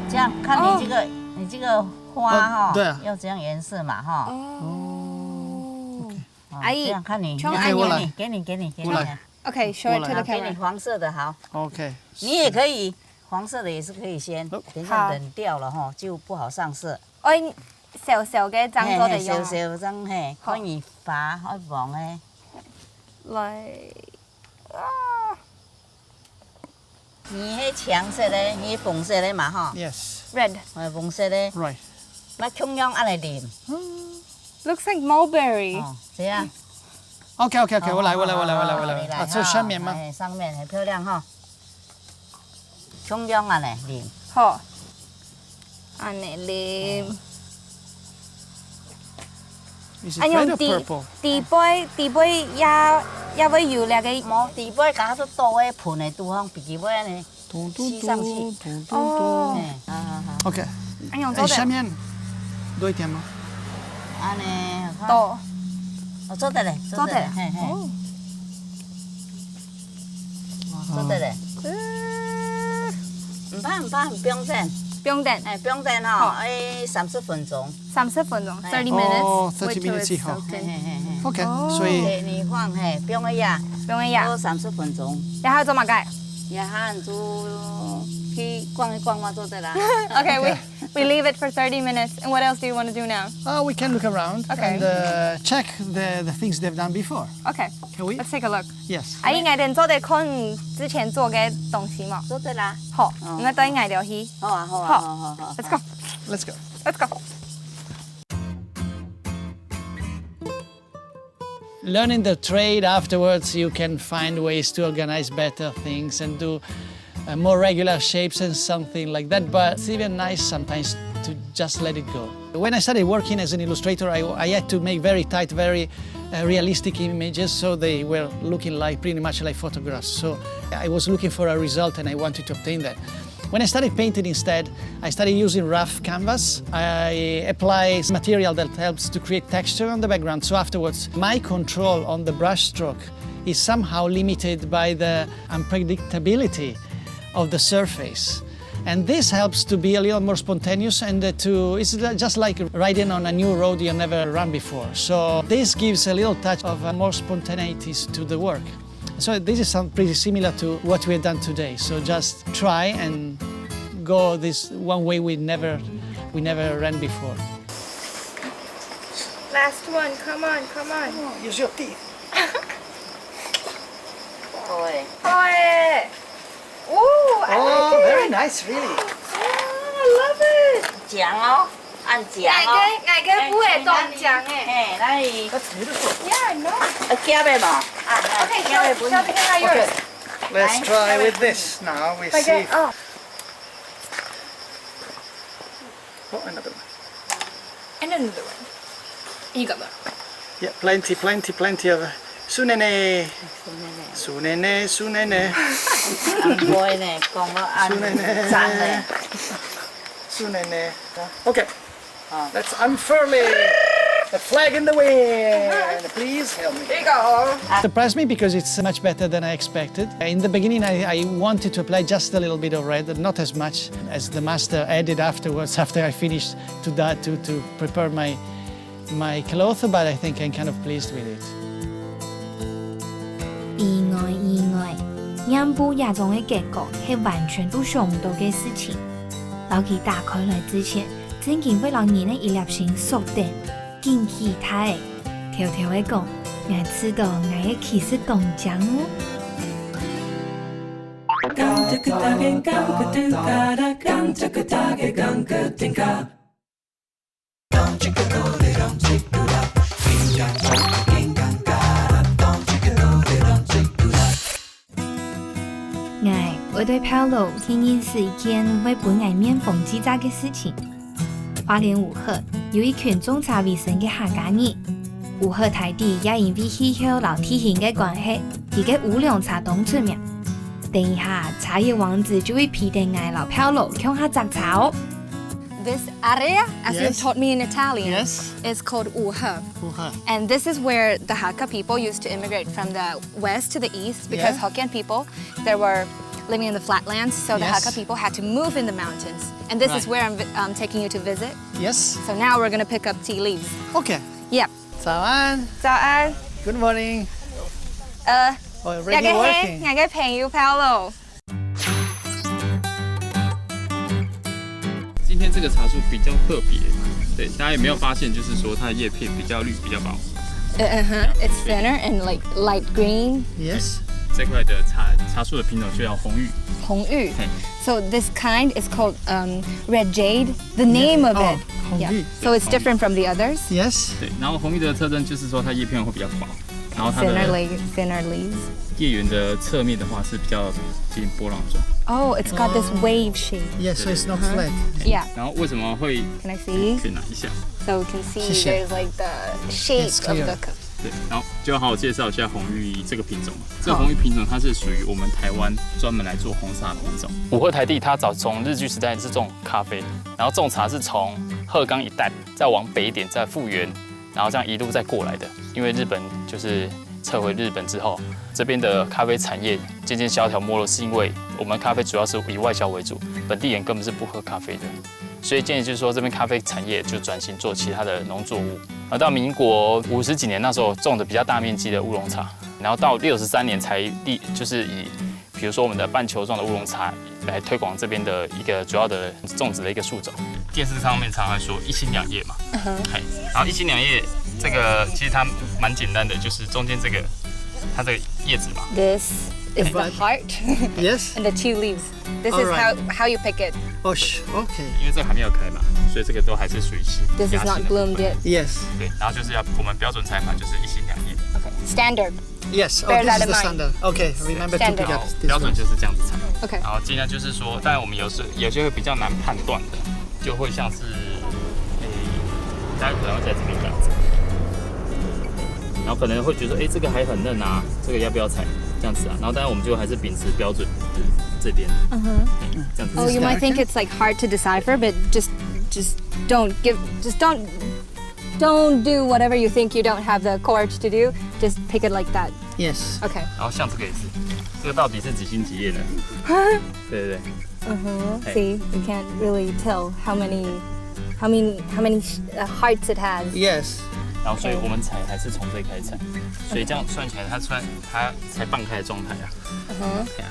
这样看你这个，哦。你这个花哈，哦，对啊。要这样颜色嘛哈。哦。哦，OK。哦，阿姨，这样看你，像阿姨。OK，我来。给你，给你，给你。我来。OK，show it to the camera。好，给你黄色的，好。OK。你也可以，黄色的也是可以先，哦。等一下冷掉了哈，好。就不好上色。哦，小小个这样做得用哦。嘿，嘿，小小这样，嘿，好。看你发，好黄诶。来，啊。 你迄青色咧，你紅色咧嘛吼？Yes。Red。誒，紅色咧。Right。那共樣安尼淋。Looks like mulberry。哦，這樣。OK，OK，OK，我來，我來，我來，我來，我來。哦，你來啊，這上面嗎？哈，哎，上面很漂亮哈。共樣安尼淋。好。 安尼淋。Is it red or purple？啊，用底，底背，底背也，也會有那個。無，底背敢若係倒个盆个地方，比較會安尼。咚咚咚，吸上去。咚咚咚。哦。嘿，好好好。OK。哎，用做得。哎，下面多一點嗎？安尼，好看。多。哦，做得咧，做得咧，做得。嘿嘿。哦。 哦，做得咧。嗯。毋怕，毋怕，毋用等。毋用等。哎，毋用等吼，好。哎，三十分鐘。三十分鐘，哎。Thirty minutes，哦，thirty minutes以後。Wait till it's soaked in。嘿，嘿，嘿，嘿。OK，哦。所以，OK，你放，嘿，毋用个呀。毋用个呀。過三十分鐘。然後做麼个？然後就去逛一逛嘛，做得啦。OK，we OK。 We leave it for thirty minutes, and what else do you want to do now? Uh, we can look around OK。And uh, check the, the things they've done before. OK. Can we? Let's take a look. Yes. 阿姨，𠊎等做得看之前做个東西無？做得啦。好，哦。𠊎等帶𠊎兜去。好啊，好啊，好。好，好，好，好。Let's go. Let's go. Let's go. Learning the trade afterwards, you can find ways to organize better things and do uh, more regular shapes and something like that. But it's even nice sometimes to just let it go. When I started working as an illustrator, I, I had to make very tight, very uh, realistic images, so they were looking like pretty much like photographs. So I was looking for a result and I wanted to obtain that. When I started painting instead, I started using rough canvas. I apply material that helps to create texture on the background. So afterwards, my control on the brush stroke is somehow limited by the unpredictability of the surface. And this helps to be a little more spontaneous and uh, to, it's just like riding on a new road you never run before. So this gives a little touch of uh, more spontaneity to the work. So this is some pretty similar to what we have done today. So just try and go this one way we never we never ran before. Last one, come on, come on. Use your teeth. 好誒。好誒。Ooh, I like it. Oh, very nice, really. Oh, I love it. 靚哦。 恁靚哦。𠊎个，𠊎个布會當靚誒。嘿，來。That's beautiful. Yeah, I know. 愛夾个無？啊，OK, 夾个分你。Show, show me how yours. Okay. Let's try with this now. We see. 哦。Oh, another one. And another one. 一个吧。 Yeah, plenty, plenty, plenty of 樹奶奶。樹奶奶，樹奶奶。紅妹呢，講到恁讚呢。樹奶奶。樹奶奶。Okay. Let's unfurl it. The flag in the wind. Please help me. Here you go. Surprised me because it's much better than I expected. In the beginning, I, I wanted to apply just a little bit of red, not as much as the master added afterwards after I finished to that to, to prepare my my clothes, but I think I'm kind of pleased with it. 意外，意外，染布這種个結果係完全都想毋到个事情。摎佢打開來之前，正經會摎人个一粒心縮等，緊期待个。偷偷个講，𠊎知道𠊎个氣色當靚哦。愛對炮樓去認識一件會分𠊎面紅耳赤个事情。花蓮烏河有一群種茶為生个客家人，烏河大地也因為氣候摎地形个關係，佢个烏龍茶當出名。等一下，茶葉王子就會陪等𠊎摎炮樓共下摘茶哦。This area, as you Yes. taught me in Italian, Yes. is called Uha. Uha. And this is where the Hakka people used to immigrate from the west to the east because Yeah. Hokkien people that were living in the flatlands, so the Yes. Hakka people had to move in the mountains. And this is Right. Where I'm, vi- I'm taking you to visit. Yes. So now we're gonna pick up tea leaves. Okay. Yep. 早安。早安。 Good morning. 呃， Oh, 大家好， already working. 我个朋友 Paulo。今天这个茶树比较特别，对，大家有没有发现，就是说它的叶片比较绿、比较薄？嗯哼，it's thinner and like light green. Yes. 这块的茶茶树的品种就叫红玉。红玉。嘿。 So this kind is called um, red jade. The name of Oh, it. 红玉。 So it's different from the others. Yes. 对，然后红玉的特征就是说它叶片会比较薄，然后它 Thinner 的 leaves. Thinner leaves. 叶缘的侧面的话是比较有点波浪状。 Oh, it's got this wave shape. Yes. So it's not flat. Yeah. 然后为什么会 Can I see? 可以拿一下？ So we can see 谢谢。 there's like the shape It's of clear. the cup. 对，然后就好好介绍一下红玉这个品种。这个红玉品种它是属于我们台湾专门来做红茶的品种。五鹤台地它早从日据时代是种咖啡，然后种茶是从鹤冈一带，再往北一点再复原，然后这样一路再过来的。因为日本就是撤回日本之后，这边的咖啡产业渐渐萧条没落，是因为我们咖啡主要是以外销为主，本地人根本是不喝咖啡的。所以建议就是说，这边咖啡产业就转型做其他的农作物。然后到民国五十几年，那时候种的比较大面积的乌龙茶，然后到六十三年才立，就是以比如说我们的半球状的乌龙茶来推广这边的一个主要的种植的一个树种。电视上面常常说一心两叶嘛，嘿，然后一心两叶这个其实它蛮简单的，就是中间这个它的叶子嘛， This is the But- heart Yes. and the two leaves. This is Alright. how how you pick it. Oh, sh- okay. 因为这个还没有开嘛，所以这个都还是属于新 This is 压 not 新的部分。 bloomed yet. Yes. 对，然后就是要我们标准采法就是一心两叶， Standard. Yes. Oh, Bear this that is in the mind. standard. Okay. Remember to Standard. pick 然 up 后 this 标准 one. 就是这样子采。 OK. 然后尽量就是说，当然我们有时有些会比较难判断的，就会像是，诶，大家可能会在这边这样子，然后可能会觉得，诶，这个还很嫩啊，这个要不要采？这样子啊，然后当然我们就还是秉持标准，就是这边，嗯哼。这样子。 Oh, you might think Okay. it's like hard to decipher, but just just don't give just don't don't do whatever you think you don't have the courage to do. Just pick it like that. Yes. Okay. 然后像这个也是，这个到底是几心几叶呢？对对对， Uh-huh. Hey. See, you can't really tell how many how many how many uh, hearts it has. Yes. 然后所以我们采还是从这里开始采，所以这样算起来它算它才半开的状态啊。 Uh-huh. 对啊，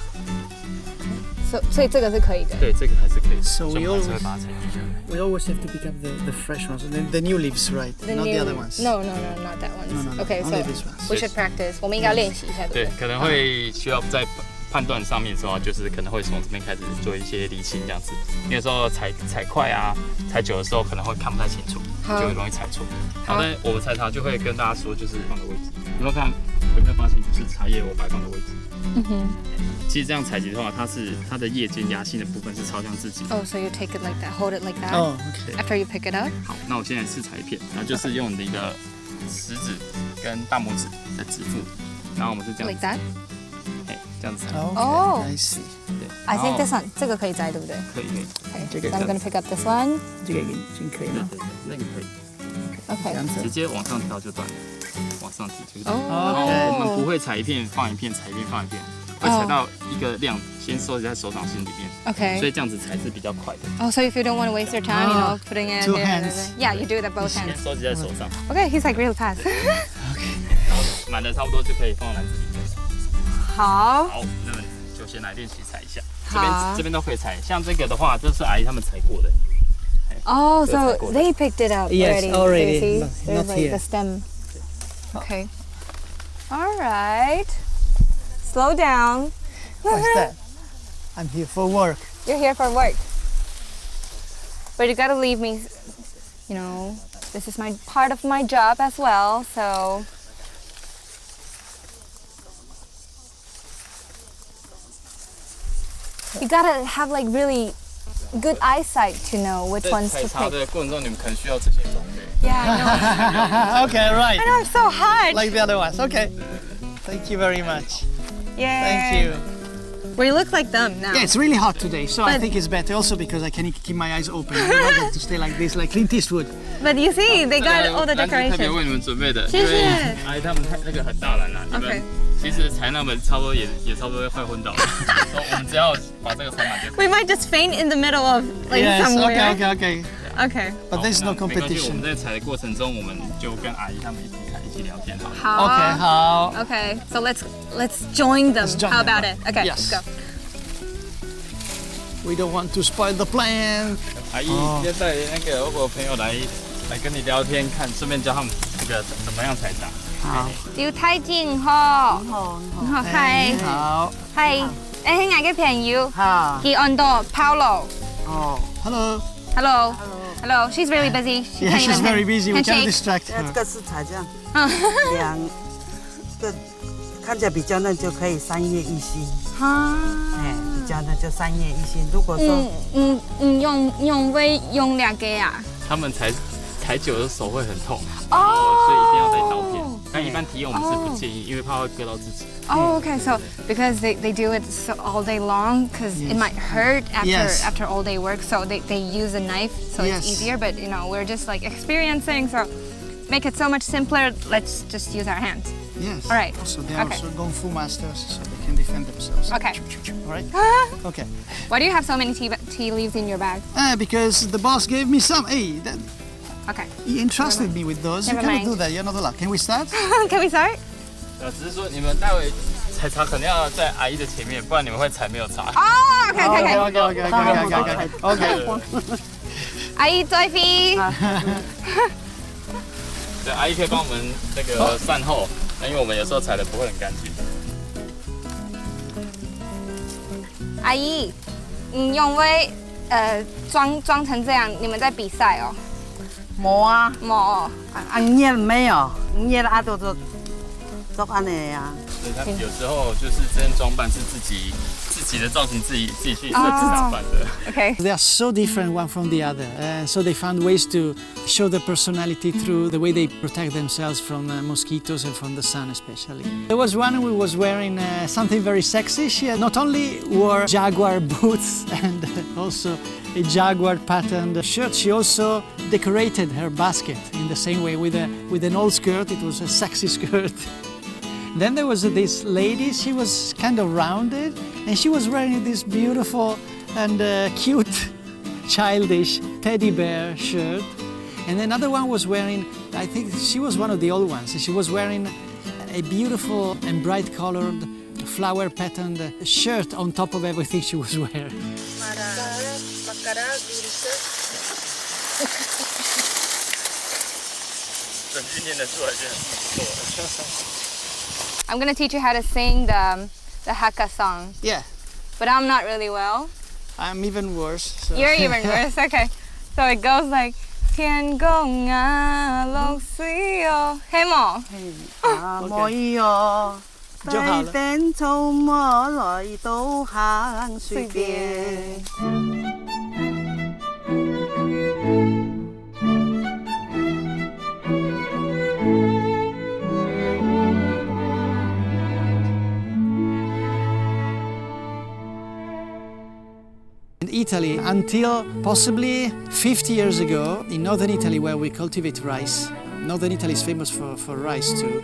So 所以这个是可以的。对，这个还是可以， So 所以我们还是会 we always- 把它采下来。 We always have to pick up the, the fresh ones, the, the new leaves, right? The Not new- the other ones. No, no, no, not that one. No, no, no, Okay, only so these ones. we should practice. 我们应该练习一下，对不对？对，可能会需要在判断上面的时候，就是可能会从这边开始做一些厘清这样子。有时候采采快啊，采久的时候可能会看不太清楚，好。就会容易采错。好。然后呢，我们采茶就会跟大家说，就是放的位置。有没有看？有没有发现，就是茶叶我摆放的位置？嗯哼。其实这样采集的话，它是它的叶间压性的部分是朝向自己的。 Oh, so you take it like that, hold it like that. Oh, okay. After you pick it up. 好，那我现在试采一片，然后就是用你的食指跟大拇指的指腹，然后我们是这样 Like 子， that. 哎，这样子采。 Okay, Oh. I see. 对， I 然 think 后 this one 这个可以摘，对不对？可以可以，这 Okay, 个 so I'm gonna pick up this one. 这个已经可以了。对对，那个可以， Okay. 这样子。直接往上挑就断了，往上提就断了。 Oh. 然后我们不会采一片放一片，采一片放一片，会采到一个量，先收集在手掌心里面，所以 Okay. 这样子才是比较快的。 Oh, so if you don't want to waste your time, you know, putting it Two here, hands. Yeah, you do it at both 先 hands. 收集在手上， Okay, he's like real fast. 满了差不多就可以放篮子里面。 好。 好，那么就先来练习采一下。这边好。这边都可以采，像这个的话，这是阿姨他们采过的。 Oh, 这个 so 采过的。 they picked it up Yes, already. already. See? No, There's not like the here. stem. Okay. All right. Slow down. What's that? I'm here for work. You're here for work. But you gotta leave me, you know, this is my part of my job as well, so. You gotta have like really good eyesight to know which ones to pick. 在采茶的过程中，你们可能需要这些装备。 Yeah, I know. Okay, right. I know, it's so hard. Like the other ones. Okay. Thank you very much. Yay. Thank you. We look like them now. Yeah, it's really hot today, so I But- think it's better also because I can keep my eyes open. I don't have to stay like this, like Clint Eastwood. But you see, they got all the 特别 decorations. 为你们准备的，谢谢因为阿姨他们那个很大篮啊，你们 OK. 其实踩那么差不多也也差不多会昏倒。我们只要把这个踩满就可以。 We might just faint in the middle of like Yes, somewhere. okay, okay, okay. Okay. But there's no 好，那没关系，我 competition. 们在踩的过程中，我们就跟阿姨他们一起踩，一起聊天好了。好。 Okay, 好。 Okay, so let's let's join them. Let's join How them. About it? Okay, Yes. Let's go. We don't want to spoil the plan. 阿姨，哦今天带那个我朋友来来跟你聊天，看顺便教他们这个怎么样踩茶。好。 You 太近吼。好，好，嗨好。嗨，哎，係𠊎个朋友，好，佢安到 Paulo。哦， Hello. Hello。Hello. She's really busy. She Yeah, can't she's even very hang- busy. We handshake. can't distract 那这 her. 个是才这样，两个看起来比较嫩就可以三叶一心，啊。哎，比较嫩就三叶一心。如果说嗯嗯嗯，用用会用两个啊。他们踩踩久了手会很痛，哦所以一定要带刀片。但一般体验我们是不建议，因为怕会割到自己。 Oh, okay. So because they, they do it so all day long, because it Yes. might hurt after Yes. after all day work, so they, they use a knife, so Yes. it's easier. But you know, we're just like experiencing, so make it so much simpler. Let's just use our hands. Yes. All right. So they are Okay. also kung fu masters, so they can defend themselves. Okay. All right. Okay. Why do you have so many tea, tea leaves in your bag? Uh, because the boss gave me some. Hey, that, Okay. he entrusted me with those. You Never cannot mind. Do that. You're not allowed. Can we start? Can we start? 呃，只是说你们待会踩茶肯定要在阿姨的前面，不然你们会踩没有茶。 Oh, okay, okay, okay. Okay, okay, okay, okay, okay. Okay. 阿姨再会。对，阿姨可以帮我们那个善后，那因为我们有时候踩的不会很干净。阿姨，你用会呃装装成这样，你们在比赛哦？无啊，没哦。啊，啊热没有，热啊，就就做安尼啊。所以他们有时候就是这件装扮是自己自己的造型，自己自己去设计打扮的。 OK。 They are so different one from the other, uh, so they found ways to show their personality through the way they protect themselves from uh, mosquitoes and from the sun, especially. There was one who was wearing uh, something very sexy. She had not only wore jaguar boots and also a jaguar patterned shirt, she also decorated her basket in the same way with, a, with an old skirt. It was a sexy skirt. Then there was this lady, she was kind of rounded, and she was wearing this beautiful and uh, cute childish teddy bear shirt. And another one was wearing, I think she was one of the old ones, she was wearing a beautiful and bright colored flower patterned shirt on top of everything she was wearing. Makara-, makara-, 整句念得出来就很不错了。 I'm gonna teach you how to sing the the Hakka song, Yeah, but I'm not really well. I'm even worse. So. You're even worse. Okay. So it goes like 天公啊，落水哦，係無？啊，無意哦，就好了。带点草木来到行水边。 In Italy, until possibly fifty years ago, in northern Italy where we cultivate rice, northern Italy is famous for, for rice too,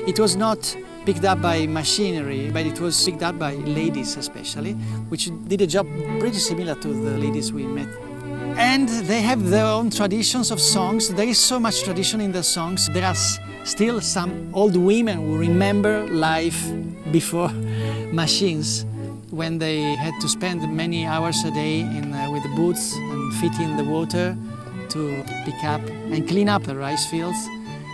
it was not picked up by machinery, but it was picked up by ladies especially, which did a job pretty similar to the ladies we met. And they have their own traditions of songs. There is so much tradition in the songs. There are s- still some old women who remember life before machines, when they had to spend many hours a day in, uh, with boots and feet in the water to pick up and clean up the rice fields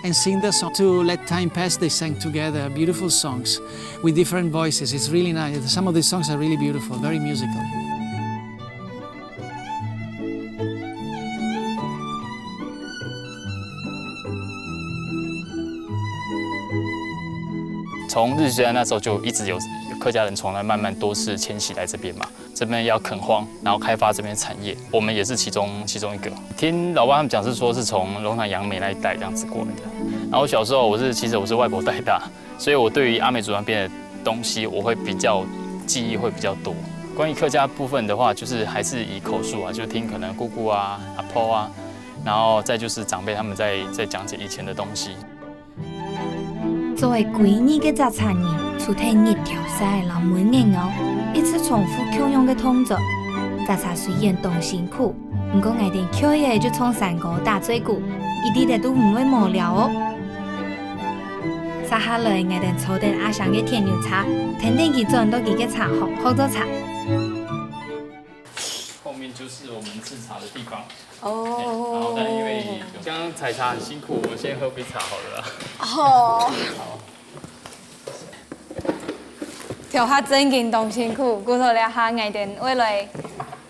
and sing the song. To let time pass, they sang together beautiful songs with different voices. It's really nice. Some of these songs are really beautiful, very musical. 从日据时代那时候就一直有有客家人从来慢慢都是迁徙来这边嘛，这边要垦荒，然后开发这边产业，我们也是其中其中一个。听老爸他们讲是说是从龙潭杨梅那一带这样子过来的。然后我小时候我是其实我是外婆带大，所以我对于阿美族那边的东西我会比较记忆会比较多。关于客家部分的话，就是还是以口述啊，就听可能姑姑啊、阿婆啊，然后再就是长辈他们在在讲解以前的东西。做个歸日个早茶人，除忒日頭曬摎悶熱哦，一直重複共樣个動作。早茶雖然當辛苦，毋過𠊎兜跳起來就唱山歌打嘴鼓，一滴仔都毋會無聊哦。接下來，𠊎兜坐等阿香个電油車，跈等佢轉到佢个茶行學做茶。后面就是我们制茶的地方。然后，但因为刚刚采茶很辛苦，我们先喝杯茶好了啦。哦，調下正經當辛苦，故所這下𠊎兜會來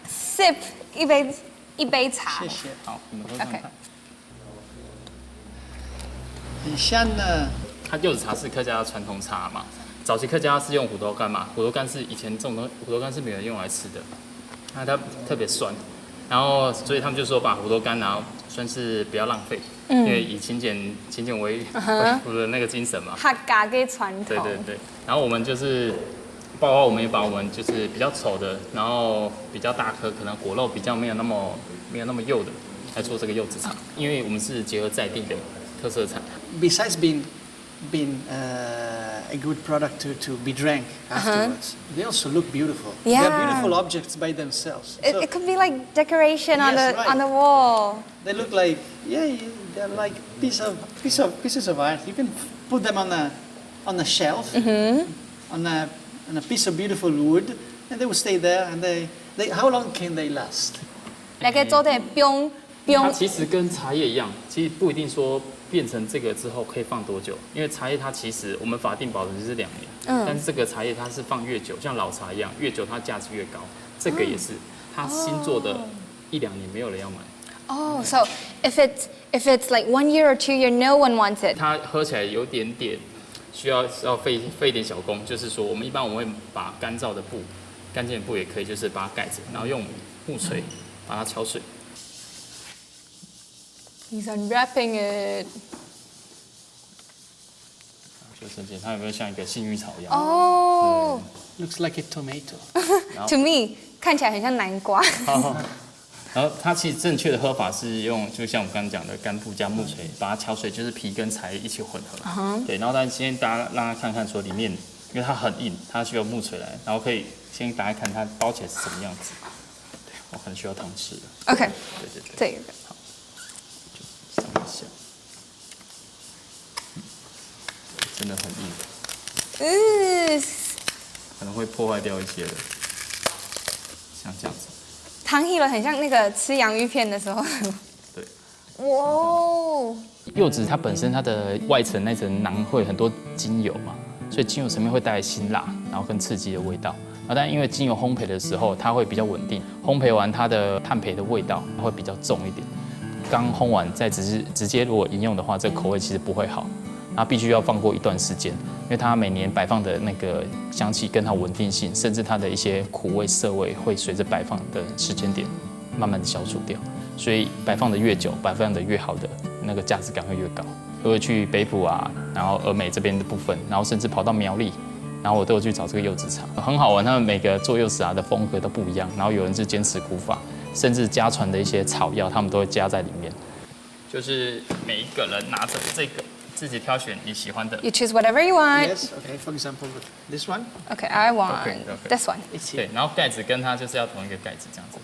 sip一杯一杯茶。谢谢。好，你们喝看看。 OK。很香呢。它柚子茶是客家传统茶嘛，早期客家是用虎头柑嘛，虎头柑是以前这种东西，虎头柑是没有人用来吃的，那它特别酸，然后所以他们就说把虎头柑拿算是不要浪费，因为以勤俭勤俭为为主的那个精神嘛。客家个傳統。对对对，然后我们就是包括我们也把我们就是比较丑的，然后比较大颗，可能果肉比较没有那么没有那么幼的，来做这个柚子茶，因为我们是结合在地的特色产。 Besides being being uh, a good product to, to be drank afterwards, they also look beautiful. They're Yeah. beautiful objects by themselves. It, So- it could be like decoration on Yes, the right. on the wall. They look like, yeah, you- they're like piece of piece of pieces of art. You can put them on a on a shelf, on a on a piece of beautiful wood, and they will stay there. And they, they how long can they last? 那个做得放放它其实跟茶叶一样，其实不一定说变成这个之后可以放多久，因为茶叶它其实我们法定保存期是两年，嗯但是这个茶叶它是放越久，像老茶一样，越久它价值越高。这个也是，它新做的一两年没有人要买。 Oh, so if it's if it's like one year or two year, no one wants it. 它喝起来有点点需要要费费一点小工，就是说我们一般我们会把干燥的布，干净的布也可以，就是把它盖着，然后用木锤把它敲碎。 He's unwrapping it. 就瞬间，它有没有像一个幸运草一样？ Oh, Looks like a tomato. to me 看起来很像南瓜。然后它其实正确的喝法是用，就像我刚刚讲的干布加木锤，把它敲碎，就是皮跟茶叶一起混合。对，然后但先大家让它看看说里面，因为它很硬，它需要木锤来，然后可以先打开看它包起来是什么样子。对，我很需要汤匙的。 OK，对对对，这个。上一下，真的很硬，嗯，可能会破坏掉一些的，像这样子。汤喝了很像那个吃洋芋片的时候。对。哇哦，柚子它本身它的外层那层囊会很多精油嘛，所以精油层面会带来辛辣，然后跟刺激的味道。啊，但因为精油烘焙的时候，它会比较稳定，烘焙完它的炭焙的味道会比较重一点。刚烘完再直接直接如果饮用的话，这个口味其实不会好。那必须要放过一段时间，因为它每年摆放的那个香气跟它稳定性，甚至它的一些苦味、涩味，会随着摆放的时间点慢慢的消除掉。所以摆放的越久，摆放的越好的那个价值感会越高。我有去北埔啊，然后峨眉这边的部分，然后甚至跑到苗栗，然后我都有去找这个柚子茶，很好玩。他们每个做柚子茶的风格都不一样，然后有人是坚持苦法，甚至家传的一些草药，他们都会加在里面。就是每一个人拿着这个，自己挑选你喜欢的。 You choose whatever you want. Yes, okay, for example, this one. Okay, I want Okay, okay. this one. It's 对，here. 然后盖子跟它就是要同一个盖子这样子。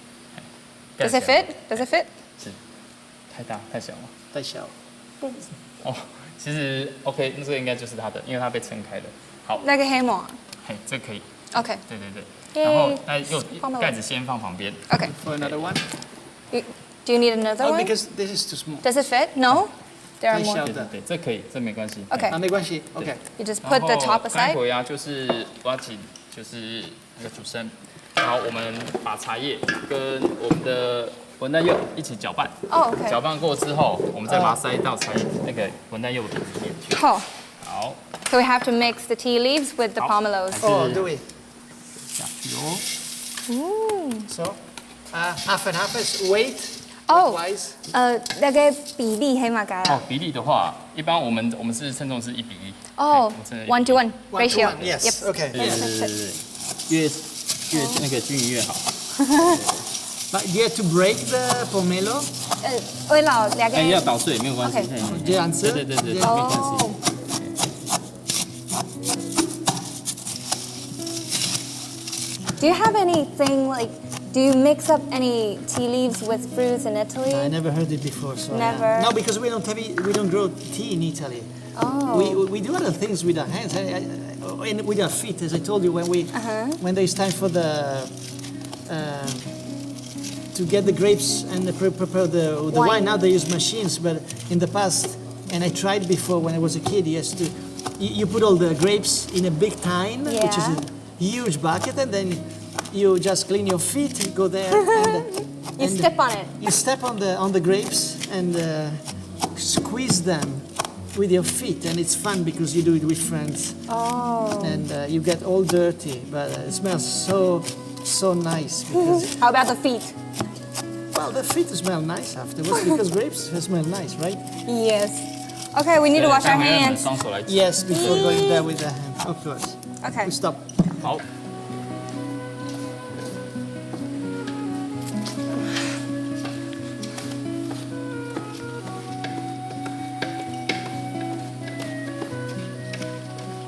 Does it fit? Does it fit? 是太大太小吗？太小。哦，其实 OK，那这个应该就是它的，因为它被撑开了。好，那个黑幕啊。嘿，这可以。 OK. 对对对，耶然后那柚放到盖子先放旁边。 OK. For another one. You, do you need another Oh, one? because this is too small. Does it fit? No. There are 太小 more. 对对对，这可以，这没关系。 OK. 啊，没关系。OK. You just 然 put the 后 top 待 aside. 会啊，就是挖紧，就是那个竹参。然后我们把茶叶跟我们的文旦柚一起搅拌。 Oh, okay. 搅拌过之后，我们再把它塞到茶叶那个文旦柚子里面去。好。好，好， So we have to mix the tea leaves with the 好。 pomelos. 还是 Oh, do we? 加油。 So, uh, half and half is weight. Oh, Wise. 呃，那个比例係麼个啊？哦，比例的话，一般我们我们是称重是一比一。哦哎我们称，one to one One to ratio. one, yes. Yep. Okay. 对对对对对，越越那个均匀越好。 But you have to break the pomelo. 呃，为了那个。哎，要捣碎没有关系。 OK 嘿嘿这样子。对对对对，这没关系。哦。 Do you have anything like? Do you mix up any tea leaves with fruits in Italy? I never heard it before. So Never. No, because we don't have it, we don't grow tea in Italy. Oh. We, we do other things with our hands, I, I, and with our feet, as I told you when we Uh-huh. when it's time for the uh, to get the grapes and the pre- prepare the, the wine. Wine. Now they use machines, but in the past, and I tried before when I was a kid, yes, to you, you put all the grapes in a big tine, which is Yeah. a huge bucket, and then you just clean your feet, you go there, and, You and step on it. You step on the on the grapes and uh, squeeze them with your feet, and it's fun because you do it with friends, Oh. and uh, you get all dirty, but uh, it smells so so nice because How about the feet? well, the feet smell nice afterwards because grapes smell nice, right? Yes. Okay, we need to wash our 对，待会要用 hands. 双手来洗。 Yes, before going there with the hand, of course. Okay. Stop. 好。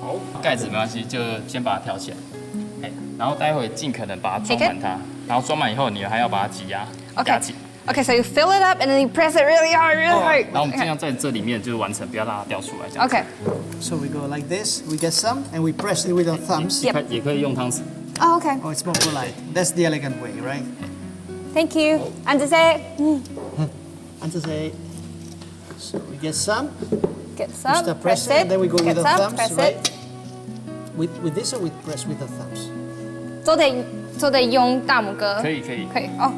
好，盖子没关系，就先把它挑起来。哎，然后待会尽可能把它装满它，然后装满以后，你还要把它挤压， OK. 压紧。 Okay, so you fill it up and then you press it really hard, really hard. 然后我们尽量在这里面就是完成，不要让它掉出来，这样子。 Okay. So we go like this. We get some and we press it with our thumbs. 也可也可以用汤匙。 Oh, okay. Oh, it's more polite. That's the elegant way, right? Thank you. And to say, And to say, so we get some. Get We some. start Press pressing, it. then we go Get with the some. Thumbs, Press right? It. With with this or with press with the thumbs. 做得做得用大拇哥。可以可以。可以哦。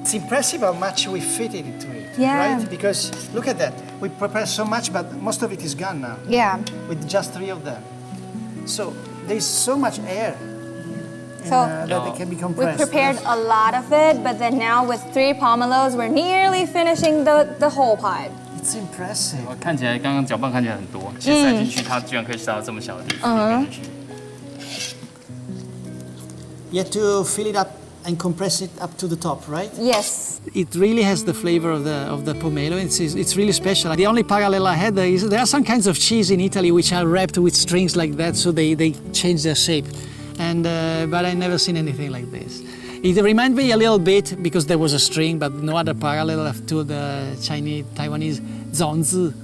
It's impressive how much we fit into it, Yeah. Right? Because look at that. We prepare so much, but most of it is gone now. Yeah. With just three of them. So there's so much air. So uh, that it can be we compressed. prepared a lot of it, but then now with three pomelos, we're nearly finishing the the whole pot. It's impressive. 看起来刚刚搅拌看起来很多，其实塞进去它居然可以塞到这么小的地方。嗯。 You have to fill it up and compress it up to the top, right? Yes. It really has the flavor of the of the pomelo. It's it's it's really special. The only parallel I had there is there are some kinds of cheese in Italy which are wrapped with strings like that, so they they change their shape. And uh, but I never seen anything like this. It reminds me a little bit because there was a string, but no other parallel to the Chinese Taiwanese 粽子,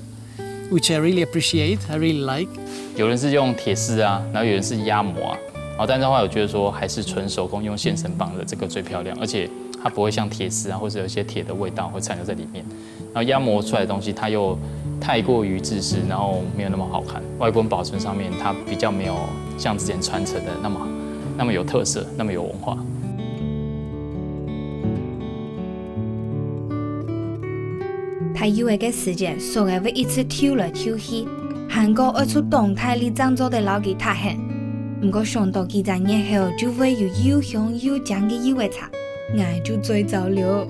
which I really appreciate. I really like. 有人是用铁丝啊，然后有人是压模啊，然后但是后来我觉得说还是纯手工用现成绑的这个最漂亮，而且它不会像铁丝啊，或者有一些铁的味道会残留在里面。然后压模出来的东西它又太过于自私，然后没有那么好看。外观保存上面它比较没有像之前传承的那么那么有特色，那么有文化。 大約个時節，手仔會一直抽來抽去，還過愛出當大力正做得摎佢䌈絚。毋過想到幾隻月後就會有又香又靚个柚仔茶，𠊎就嘴燥了。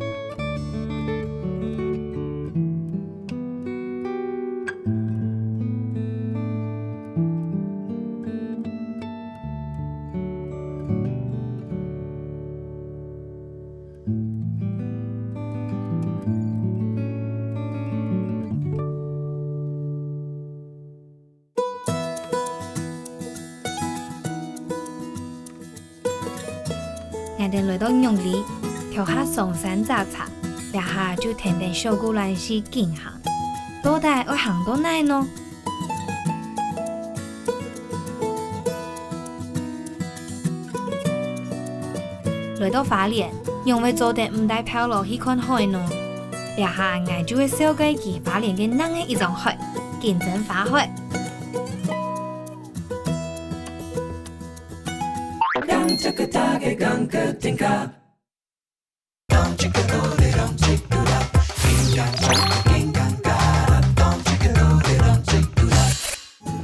𠊎兜來到玉里，頭下上山摘茶，這下就跈等小牯躪去緊行。到底愛行到哪呢？ 來到花蓮，仰會做得毋帶炮箩去看海呢？這下𠊎就會紹介佢花蓮个另外一張海，金針花海。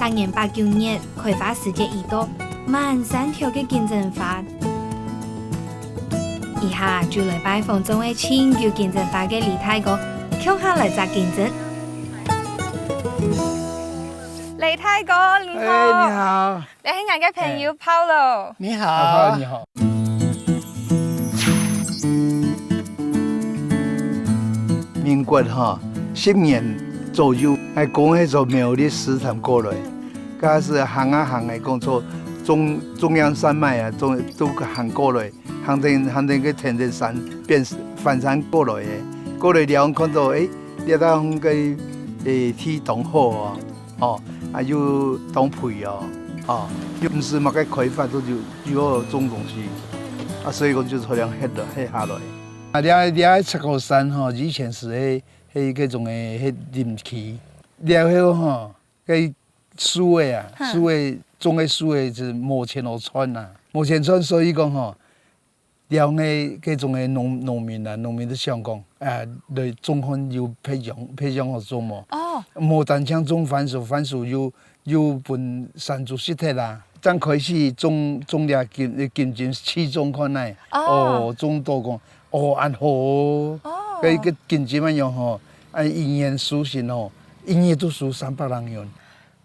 一年八九月開花時節已到，滿山頭个金針花。這下就來拜訪種个盡久金針花个李大哥，共下來摘金針。李大哥，你好。哎，你好。你係𠊎个朋友Paulo。你好。哎，Paulo，你好。民國哈，十年左右，𠊎公係從苗栗市場過來，該時行啊行，𠊎講從中，中央山脈啊，中，中行過來，行等，行等个天頂山，變翻山過來个，過來了看到，誒，這地方个，誒，地當好哦。 哦，啊，又當肥哦，哦，又毋係麼个開發，都有，有好種東西，啊，所以講就出來歇落，歇下來。啊，這，這七高山吼，以前係迄，迄个種个，迄林區，了後吼，該樹仔啊，哼。樹仔，種个樹仔係無錢好賺啊，無錢賺，所以講吼， 了後該種个農，農民啊，農民都想講，啊，來種看有別樣，別樣好種無？哦。無單淨種番薯，番薯又，又分山豬食忒啦。正開始種，種這金，金針試種看呢。哦。哦，種到講，哦，恁好哦。哦。該个金針恁樣吼，啊，一年收成吼，一年都收三百零銀。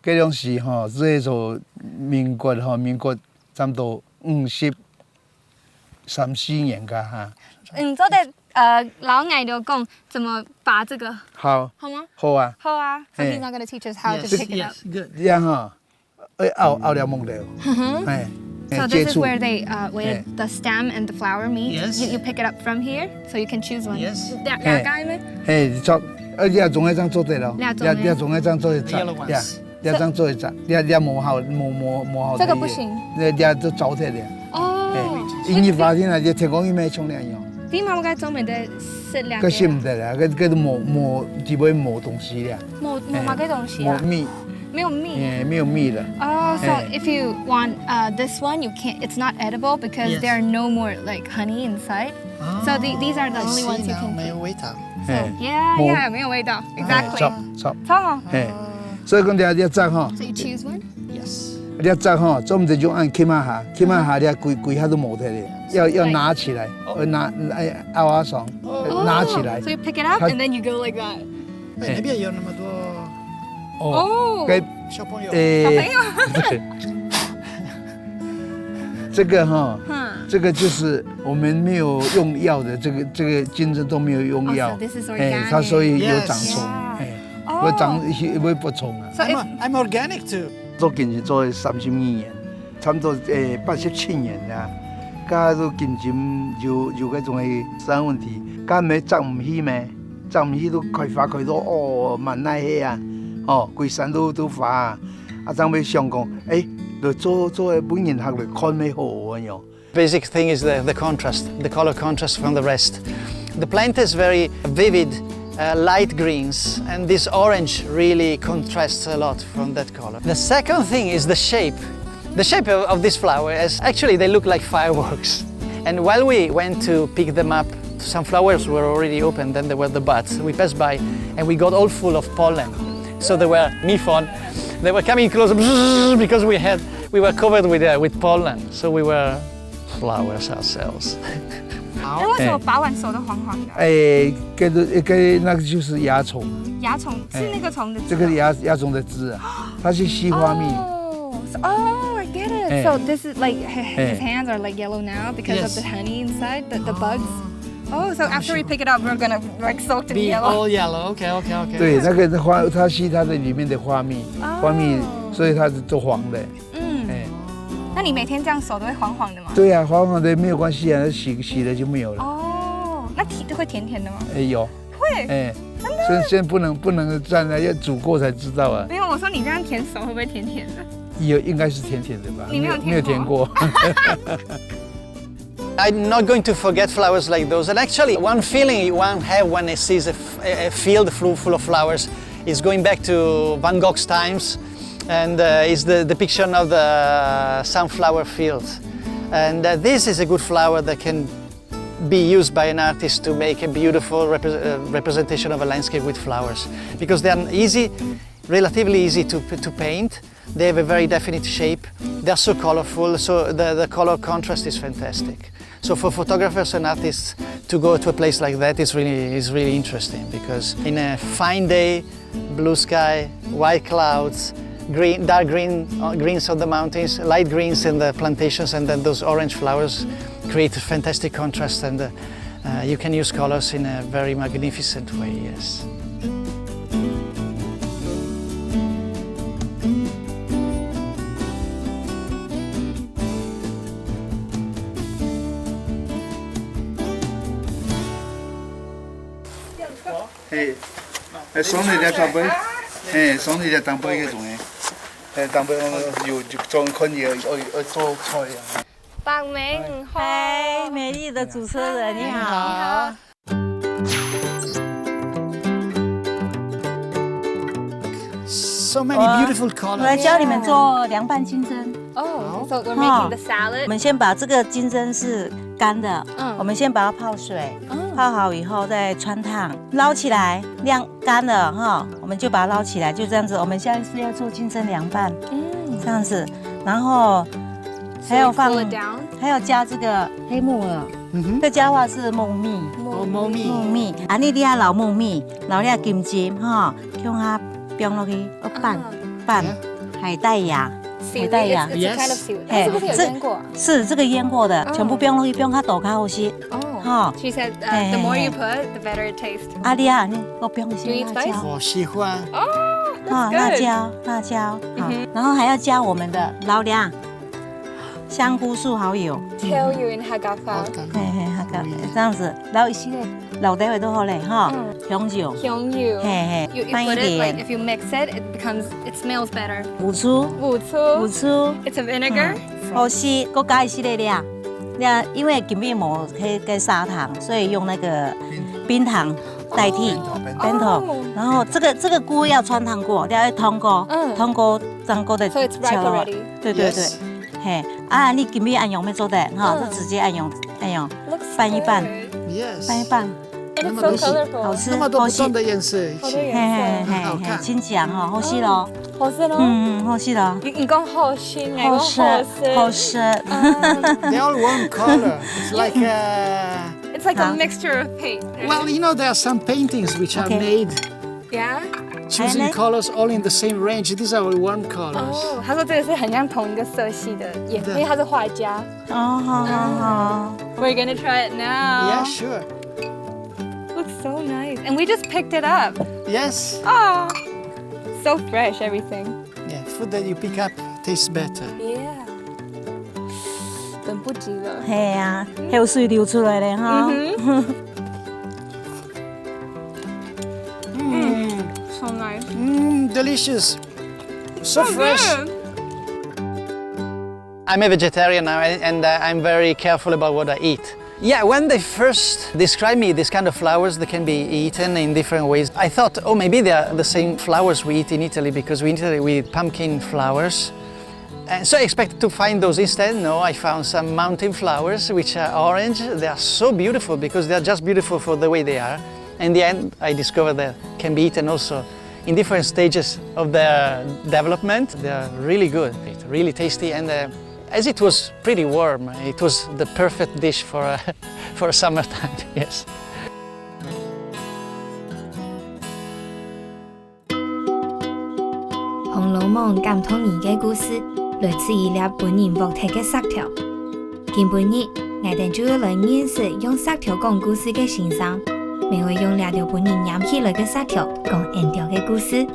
該當時吼，這做民國吼，民國差不多五十 三四年个哈。嗯，做得，呃，摎𠊎兜講怎麼拔這個，好。好嗎？好啊。好啊。So 嘿。He's not gonna teach us how to Yes, pick it up. Yes, good. 這樣哈，哎，拗，拗了木頭，嗯哼。哎，哎，So this 接 is 觸。 where they, uh, where 哎。 the stem and the flower meet. Yes. You, you pick it up from here, so you can choose one. Yes. 兩，哎。兩個咩？哎，做，呃，這種个這樣做得了，這種个。這，這種个這樣做得，The yellow ones. 這，這樣做得，這，這無好，無，無，無好。這個不行。這，這都糟蹋了。哦。哎，因為發現了，這天公一沒沖涼用。你媽媽該種沒得食了。該食毋得了，該，該都無，無，基本無東西了。無，無麼个東西啊？哎，無蜜。沒有蜜。哎，沒有蜜了。哦，so 哎。 if you want, uh, this one, you can't, it's not edible because Yes. there are no more, like, honey inside. So the, these are the I only see ones you now, can 沒有味道。 哎。 Yeah, 無。 yeah，沒有味道。哎，Exactly。 著，著。 著。 哎，所以講這，這摘吼，So you choose one? Yes. 這摘吼，做毋得就恁撳啊下，撳啊下，這歸，歸下都無忒了，要，要拿起來，哦。呃，拿，哎，拗啊爽，哦。拿起來。 So you pick it up 它 and then you go like that. 哎，那邊有那麼多哦，哦。該，小朋友。哎，小朋友。 這個哈，嗯。 這個就是我們沒有用藥的，這個，這個金針都沒有用藥。哦，so this is 哎，它所以有長蟲，Yes. 哎，哦。會長一些，會不蟲啊。So I'm if a-，I'm organic too. 做金針做三十二年，差不多，哎，八十七年了。該做金針有，有該種个生問題，該沒長毋起咩？長毋起都開花開到，哦，滿哪係啊，哦，歸山都，都花啊。 啊，正會想講，誒，來做，做分人客來看乜好个喲。 Basic thing is the, the contrast, the color contrast from the rest. The plant is very vivid, uh, light greens, and this orange really contrasts a lot from that color. The second thing is the shape. The shape of, of this flower is actually they look like fireworks. And while we went to pick them up, some flowers were already open, then there were the buds. We passed by and we got all full of pollen. So they were 蜜蜂. They were coming close bzzz, because we had, we were covered with, uh, with pollen. So we were flowers ourselves. 那為什麼拔完手都黃黃的啊？哎，這個，這個，那個就是蚜蟲。蚜蟲，是那個蟲的汁啊？哎，這個蚜，蚜蟲的汁啊，它是吸花蜜。哦，so, oh, I get it. 哎。 So this is like, hi-, his 哎。 hands are like yellow now because of the Yes. honey inside, the, the bugs. Oh, so after we pick it up, we're gonna, like, soaked in Be yellow. All yellow. OK, OK, OK. 對，那個花，它吸它的裡面的花蜜，哦。 花蜜，所以它是都黃的。嗯。哎。那你每天這樣手都會黃黃的嗎？對啊，黃黃的沒有關係啊，洗，洗了就沒有了。哦，那甜，會甜甜的嗎？哎，有。會？哎，真的？所以現在不能，不能蘸了，要煮過才知道啊。沒有，我說你這樣舔手會不會甜甜的？有，應該是甜甜的吧？你沒有舔過？沒有，沒有舔過。 I'm not going to forget flowers like those. And actually, one feeling one have when it sees a, f-, a- a field full, full of flowers is going back to Van Gogh's times, and, uh, is the depiction of the sunflower field. And, uh, this is a good flower that can be used by an artist to make a beautiful repre- uh, representation of a landscape with flowers, because they are easy, relatively easy to, to paint, They have a very definite shape. They're so colorful, so the, the color contrast is fantastic. So for photographers and artists to go to a place like that is really, is really interesting, because in a fine day, blue sky, white clouds, green, dark green, uh, greens on the mountains, light greens in the plantations, and then those orange flowers create a fantastic contrast, and, uh, uh, you can use colors in a very magnificent way, yes. 嘿，哎，送你个长辈，嘿，送你个长辈个种个，哎，长辈有有种看你要要做菜啊。伯母好。嗨，美丽的主持人，你好。你好。So many beautiful 我来 colors. 教你们做凉拌金针。 Oh, so we're making the salad. 我们先把这个金针是干的，嗯。我们先把它泡水，嗯。泡好以后再汆烫，捞起来，晾干了哈，我们就把它捞起来，就这样子。我们现在是要做金针凉拌，嗯。这样子，然后还有放，So you cool it down? 还有加这个黑木耳，嗯哼。客家话是木耳。哦，木耳。木耳，啊，你这下捞木耳，捞了金针哈，共下放落去，要拌，嗯。拌，Yeah. 海带芽。 Seaweed, 海带芽。 it's, it's a kind of Yes. seaweed. 嘿，它是不是有腌过啊？这，是，这个腌过的，哦。全部放落去，放较多较好食。哦。哈。She said, uh, the more you 嘿，嘿。 put, the better it tastes. 啊，你啊，你，我放一些 Do you eat 辣椒。 spice? 我喜欢。哦，that's 哈，辣 good. 椒，辣椒，好。嗯哼。然后还要加我们的老梁，香菇素好友。 Tell you in Hakka. 好的。嘿，嘿，那个，嗯。这样子，然后一系列老单位都好嘞，哈。嗯。香油。香油。嘿，嘿，You, you 拌一 put it, like, 点。 if you mix it, it becomes, it smells better. 烏醋。烏醋。烏醋。It's a vinegar. 嗯，好食，我加一系列料。料，因为今日无迄个砂糖，所以用那个冰糖代替。哦，冰糖，冰糖。哦。然后这个，这个菇要穿烫过，要烫过，嗯。烫过，烫过的 So it's ripe 敲啊。 already. 对，对，对。Yes. 嘿，啊，你今日恁样要做的，哈，嗯。就直接恁样，恁样 Looks 拌一拌，good. Yes. 拌一拌。 And it's so 那么多，colorful. 好吃，那么多不同的颜色一起。好多颜色。嘿，嘿，嘿，很好看。嘿，真香哈，好食咯。哦，好食咯。嗯，嗯，好食咯。你，你讲好食，你讲好食，好食。好食。嗯。They all one color. It's like a It's like a 好。 mixture of paint, right? Well, you know, there are some paintings which are OK。 made Yeah? Choosing 还有呢？ colors all in the same range. These are all warm colors. 哦，他说这个是很像同一个色系的颜，对。因为他是画家。哦，好，好，好。 We're gonna try it now. Yeah, sure. Looks so nice. And we just picked it up. Yes. Oh, so fresh, everything. Yeah, food that you pick up tastes better. Yeah. 等不及了。嘿啊，口水流出来了哈。嗯哼。嗯。嗯，so nice。嗯，delicious。So fresh。 I'm a vegetarian now, and, and, uh, I'm very careful about what I eat. Yeah, when they first described me, this kind of flowers that can be eaten in different ways, I thought, oh, maybe they are the same flowers we eat in Italy, because we in Italy we eat pumpkin flowers. And so I expected to find those instead. No, I found some mountain flowers, which are orange. They are so beautiful because they are just beautiful for the way they are. In the end, I discovered that can be eaten also in different stages of their development. They are really good, really tasty, and, uh, as it was pretty warm, it was the perfect dish for a, for a summertime, yes. 《红楼梦》感動人个故事，來自一粒分人沃忒个石頭。今晡日，𠊎兜就愛來認識用石頭講故事个先生，乜會用這兜分人拈起來个石頭講𠊎兜个故事。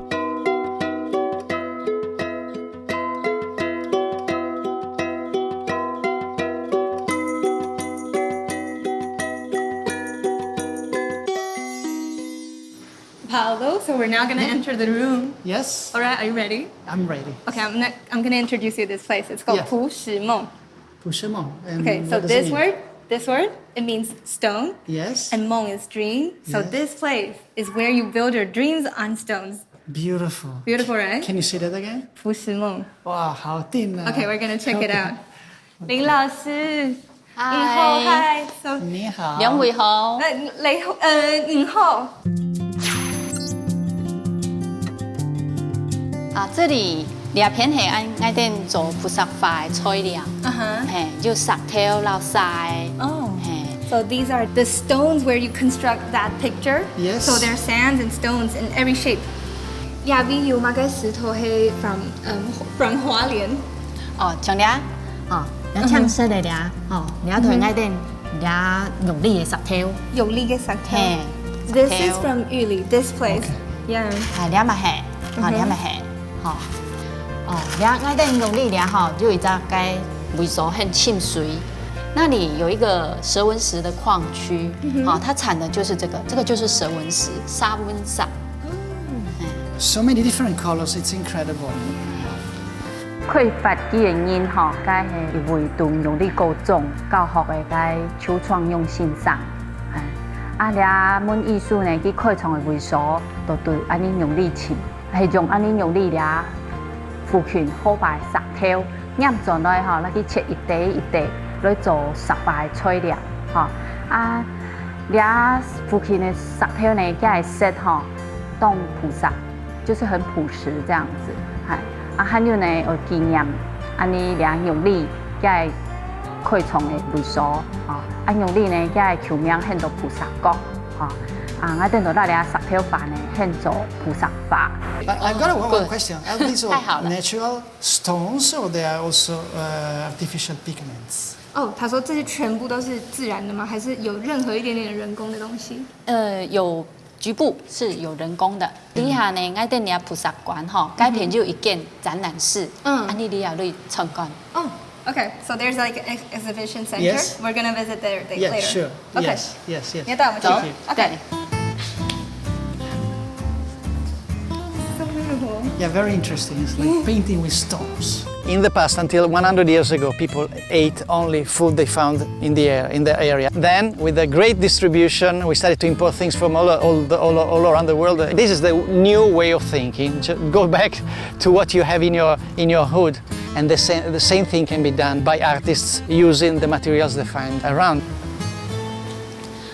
Paolo, so we're now gonna enter the room. Yes. All right, are you ready? I'm ready. Okay, I'm gonna, I'm gonna introduce you to this place. It's called 对。 浮石梦。 浮石梦。 And okay, so what does it mean? This word, this word, it means stone. Yes. And 梦 is dream. So 对。 This place is where you build your dreams on stones. Beautiful. Beautiful, right? Can you say that again? 浮石梦。 哇，好听啊。 Okay, we're gonna check it out. 林老師，嗨。你好，嗨，so，你好。两位好。呃，你好，呃，你好。啊，这里這片係𠊎等做菩薩畫个材料，啊哈。嘿，有石頭摎沙个，哦。嘿。 So these are the stones where you construct that picture. Yes. So there's sands and stones in every shape. 這位有麼个石頭係 from um from 花蓮？哦，像這，哦，這青色个這，哦，這就係𠊎等這玉里个石頭，玉里个石頭。嘿， This 石 is 頭。 from 玉里, this place. Okay. Yeah. 啊，這嘛係，啊，這嘛係，吼，哦，這𠊎等玉里這吼，有一隻个位所很清水，那裡有一個蛇紋石的礦區，哦，它產的就是這個，這個就是蛇紋石，沙紋石。 So many different colors, it's incredible. 開發佢个人吼，該係一位讀玉里高中教學个該邱創勇先生。哎，啊，這門藝術呢，佢開創个位所，都對恁呢玉里尋，係用恁呢玉里這附近河壩个石頭，拈轉來吼，來去切一垤一垤，來做石壩个材料，吼。啊，這附近个石頭呢，佢个色吼，當樸實。 就是很樸實這樣子，係。啊，還有呢，有紀念，恁呢這玉里个開創个位所，吼，啊，玉里呢，佢个舊名喊做菩薩角，吼，啊，𠊎等到這裡石頭壩呢，喊做菩薩壩。 I, I've got a one, one Good. Question. Are these all 太好了。 natural stones or they are also uh, artificial pigments? 哦，他說這些全部都是自然的嗎？還是有任何一點點人工的東西？呃，有局部是有人工的。底下呢，𠊎等這菩薩館吼，該片就有一間展覽室，嗯。恁呢你也可以參觀。 Oh, okay. So there's like an ex- exhibition center. Yes. We're gonna visit there, there Yes, later. sure. Okay. Yes, yes, yes. 你要帶我們去？ 走。 Okay. 对。 So beautiful. Yeah, very interesting. It's like painting with stones. In the past, until one hundred years ago, people ate only food they found in the air, in the area. Then, with the great distribution, we started to import things from all, all, the, all, all around the world. This is the new way of thinking. Ju- Go back to what you have in your, in your hood, and the same, the same thing can be done by artists using the materials they find around.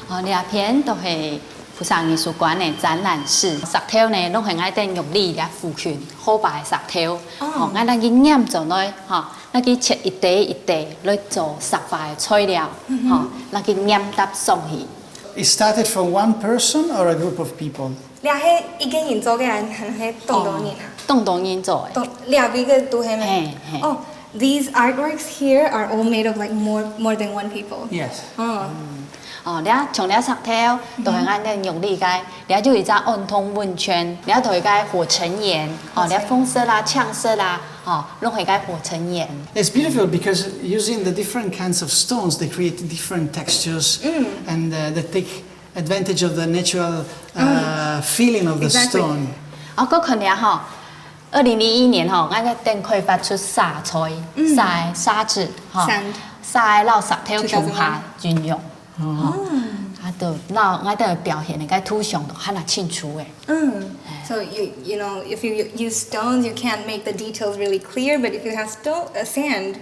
哦，這片都係菩薩藝術館个展覽室，石頭呢，攏係𠊎等玉里這附近河壩个石頭，哦。吼，𠊎等去拈轉來，吼，𠊎去切一垤一垤來做石化个材料，吼，𠊎去黏搭上去。 It started from one person or a group of people? 這係一個人做个，還還係當多人啊？當多人做个。當，這位个都係咩？嘿，嘿。哦，these artworks here are all made of like more more than one people. Yes. 嗯，哦，這像這石頭，都係𠊎等玉里个，這就一隻安通溫泉，這都係个火成岩，哦，這紅色啦、青色啦，哦，攏係个火成岩。 It's beautiful because using the different kinds of stones, they create different textures and uh, they take advantage of the natural uh, feeling of the Exactly. Stone. 哦，我看了吼，二零一一年吼，𠊎个店開發出沙材，沙个沙子吼， Sand. 沙个老石頭共下運用，吼，啊，都讓𠊎个表現个圖像都還較清楚誒。嗯，so you you know if you use stones, you can't make the details really clear, but if you have stone uh, sand,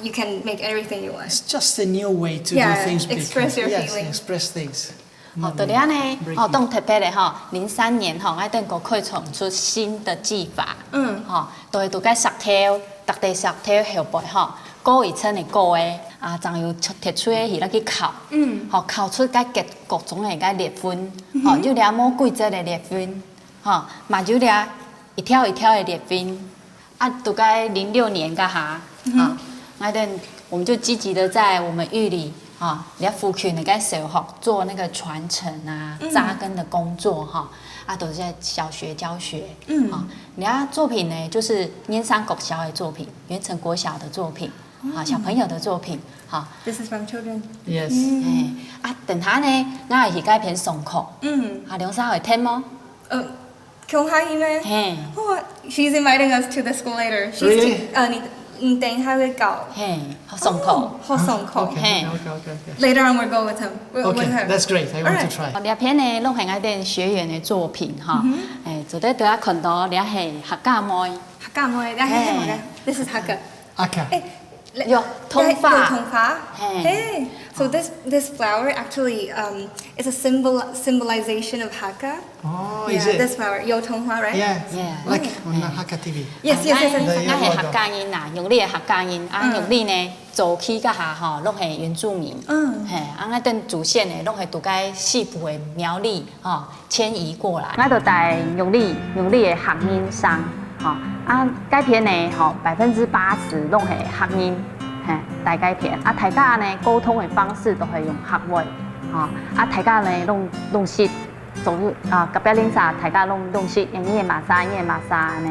you can make everything you want. It's just a new way to Yeah, do things. Big. Express your Yes, feeling. Express things. 哦，對了呢，哦，當特別个吼，零三年吼，𠊎等个開創出新个技法，嗯，吼，都係都个石頭，逐个石頭後背吼，過一層个膏个，啊，正有鐵錘个去落去敲，嗯，吼，敲出个各各種个个裂痕，吼，有了無規則个裂痕，吼，嘛有了一條一條个裂痕。 啊，都該零六年个下，啊，𠊎等我們就積極的在我們玉里啊，這附近个小學做那個傳承啊、扎根的工作哈，啊，都是在小學教學，嗯，啊，你看作品呢，就是圓山國小的作品，圓山國小的作品，啊，小朋友的作品，哈， This is from children. Yes. 哎，啊，等下呢，𠊎也去該片上課，嗯，啊，兩儕會聽無？呃，共下去咩？嘿，哇，she's inviting us to the school later. She's Really? To, 呃，你你等一下會搞嘿，好上課。哦，好上課。 Okay, Hey. okay, okay, okay. Later on, we're going with him. With, Okay, with him. That's great. I want to Alright. Try. 哦，這片呢，攏係𠊎等學員个作品哈，哎，做得大家看到，這係客家妹，客家妹，這係麼个？This is 客家。 Aka. 哎，有桐花。有桐花。嘿。Hey, so this this flower actually um is a symbol symbolization of Hakka. Oh, yeah, is it? This flower, 油桐花, right? Yeah, yeah. Like on the Hakka T V. Yes, yes, yes, yes. 𠊎係客家人啦，玉里个客家人啊，玉里呢，早期該下吼，攏係原住民。嗯。嘿，啊，𠊎等祖先呢，攏係對該西部个苗栗吼， 遷移過來。𠊎就戴玉里，玉里个客人衫，吼，啊，該片呢，吼，百分之八十攏係客人，嘿，戴該片。啊，大家呢，溝通个方式都係用客話，吼，啊，大家呢，攏，攏識，總之，啊，隔壁鄰舍，大家攏，攏識，你个麼儕，你个麼儕呢。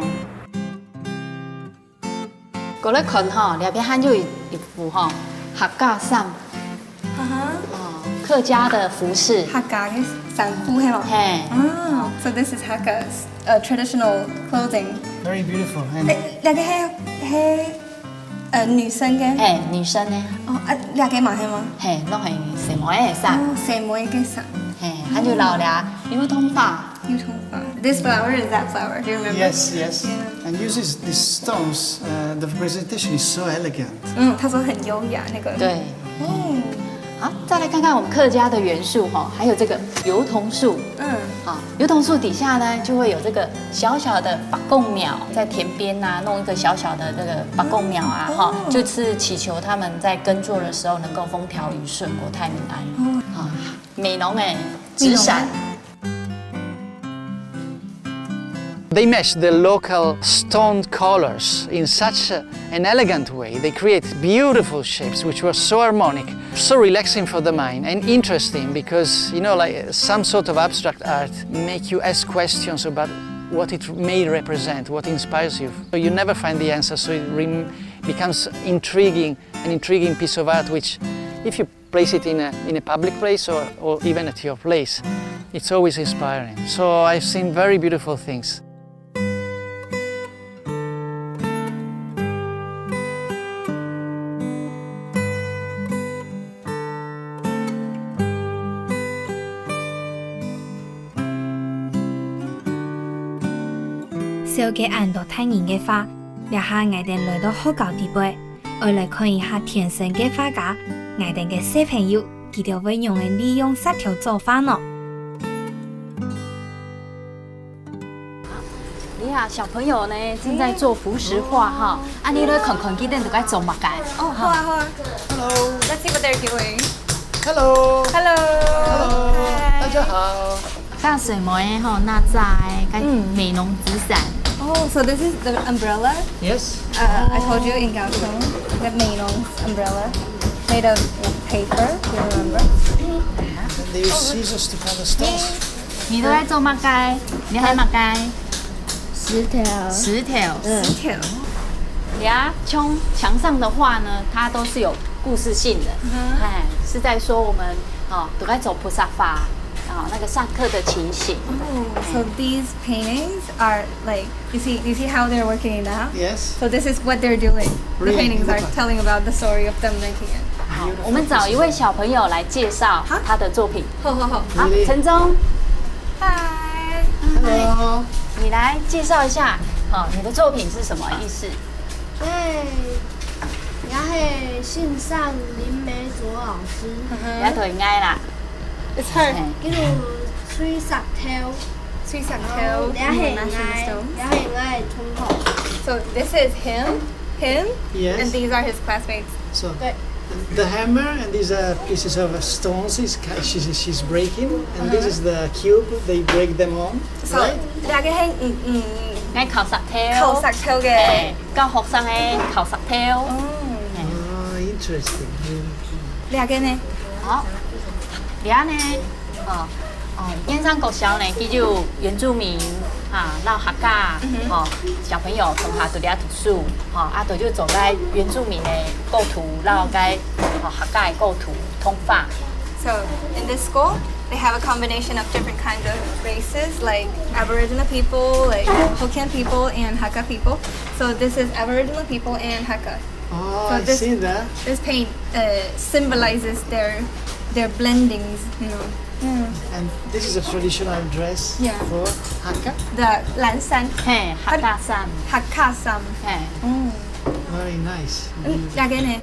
過來看吼，這片還有一，一幅吼，客家衫。啊哈。哦，客家的服飾。客家个衫褲係無？嘿。啊，so this is Hakka's uh, traditional clothing. Very beautiful. And 誒，這個係，係，呃，女生个。嘿，女生个。哦，啊，這個嘛係無？嘿，攏係細妹个衫。哦，細妹个衫。嘿，還有老了，油桐花。 油桐花. This flower is that flower. Do you remember? Yes, yes. Yeah. And uses these stones. Uh, the presentation is so elegant. 嗯，他說很優雅那個。對。哦。好，再來看看我們客家的元素哈，還有這個油桐樹。嗯。好，油桐樹底下呢，就會有這個小小的伯公廟，在田邊啊，弄一個小小的這個伯公廟啊，嗯。哈，哦。就是祈求他們在耕作的時候能夠風調雨順、國泰民安。哦。啊，美濃欸，紙傘。美濃欸。 They match the local stone colors in such a- an elegant way. They create beautiful shapes which were so harmonic, so relaxing for the mind, and interesting because, you know, like, some sort of abstract art make you ask questions about what it may represent, what inspires you. So you never find the answer, so it rem- becomes intriguing, an intriguing piece of art which, if you place it in a, in a public place or, or even at your place, it's always inspiring. So I've seen very beautiful things. 紹介恁多大人个話，這下𠊎兜來到學校裡背。 愛來看一下天生个畫家，𠊎兜个小朋友，佢兜會仰仔利用石頭做畫呢？你好，小朋友呢，正在做浮石畫哈。啊，你來看看佢兜在該做麼个？哦，好啊，好啊。Hello。Let's see what they're doing. Hello。Hello。Hello。嗨。大家好。 較細妹仔吼，拿遮个該美濃紙傘。嗯。Oh, so this is the umbrella? Yes. Uh, I told you in Kaohsiung, the 美濃 umbrella, made of paper, you remember? They use scissors to cut the stones. 你都在做麼个？你還麼个？石頭。石頭。嗯。石頭。Yeah，像牆上的畫呢，它都是有故事性的，嗯哼。哎，是在說我們，哦，都在做菩薩法，哦，那個上課的情形。Oh, so these paintings are like, you see, you see how they're working it out? Yes. So this is what they're doing. The paintings are telling about the story of them making it. 好，我們找一位小朋友來介紹他的作品。好，好，好。好，陳忠。嗨。Hello。你來介紹一下，好，你的作品是什麼意思？哎，也係欣賞林美卓老師。你要對𠊎啦。It's hard. 嘿。叫做碎石頭。碎石頭，也係𠊎，也係𠊎个同學。So this is him, him, and these are his classmates. So the hammer and these are pieces of stones is she's, she's breaking, and this is the cube they break them on, right? So這個係，嗯，嗯，𠊎敲石頭。敲石頭个。哎，教學生个敲石頭。哦。哎。哦，interesting。這個呢？好，這個呢？ 哦，哦，燕山國小呢，佢就原住民啊，摎客家，哦，小朋友同下在這讀書，哦，啊，佢就做該原住民个構圖，摎該，哦，客家个構圖，通化。So in this school, they have a combination of different kinds of races, like Aboriginal people, like Hokkien people, and Hakka people. So this is Aboriginal people and Hakka. Oh, I see that. This paint uh, symbolizes their their blendings, you know. Mm. And this is a traditional dress for Hakka? The 藍衫。嘿，客家衫。客家衫。嘿。嗯。Very nice. 嗯，這個呢？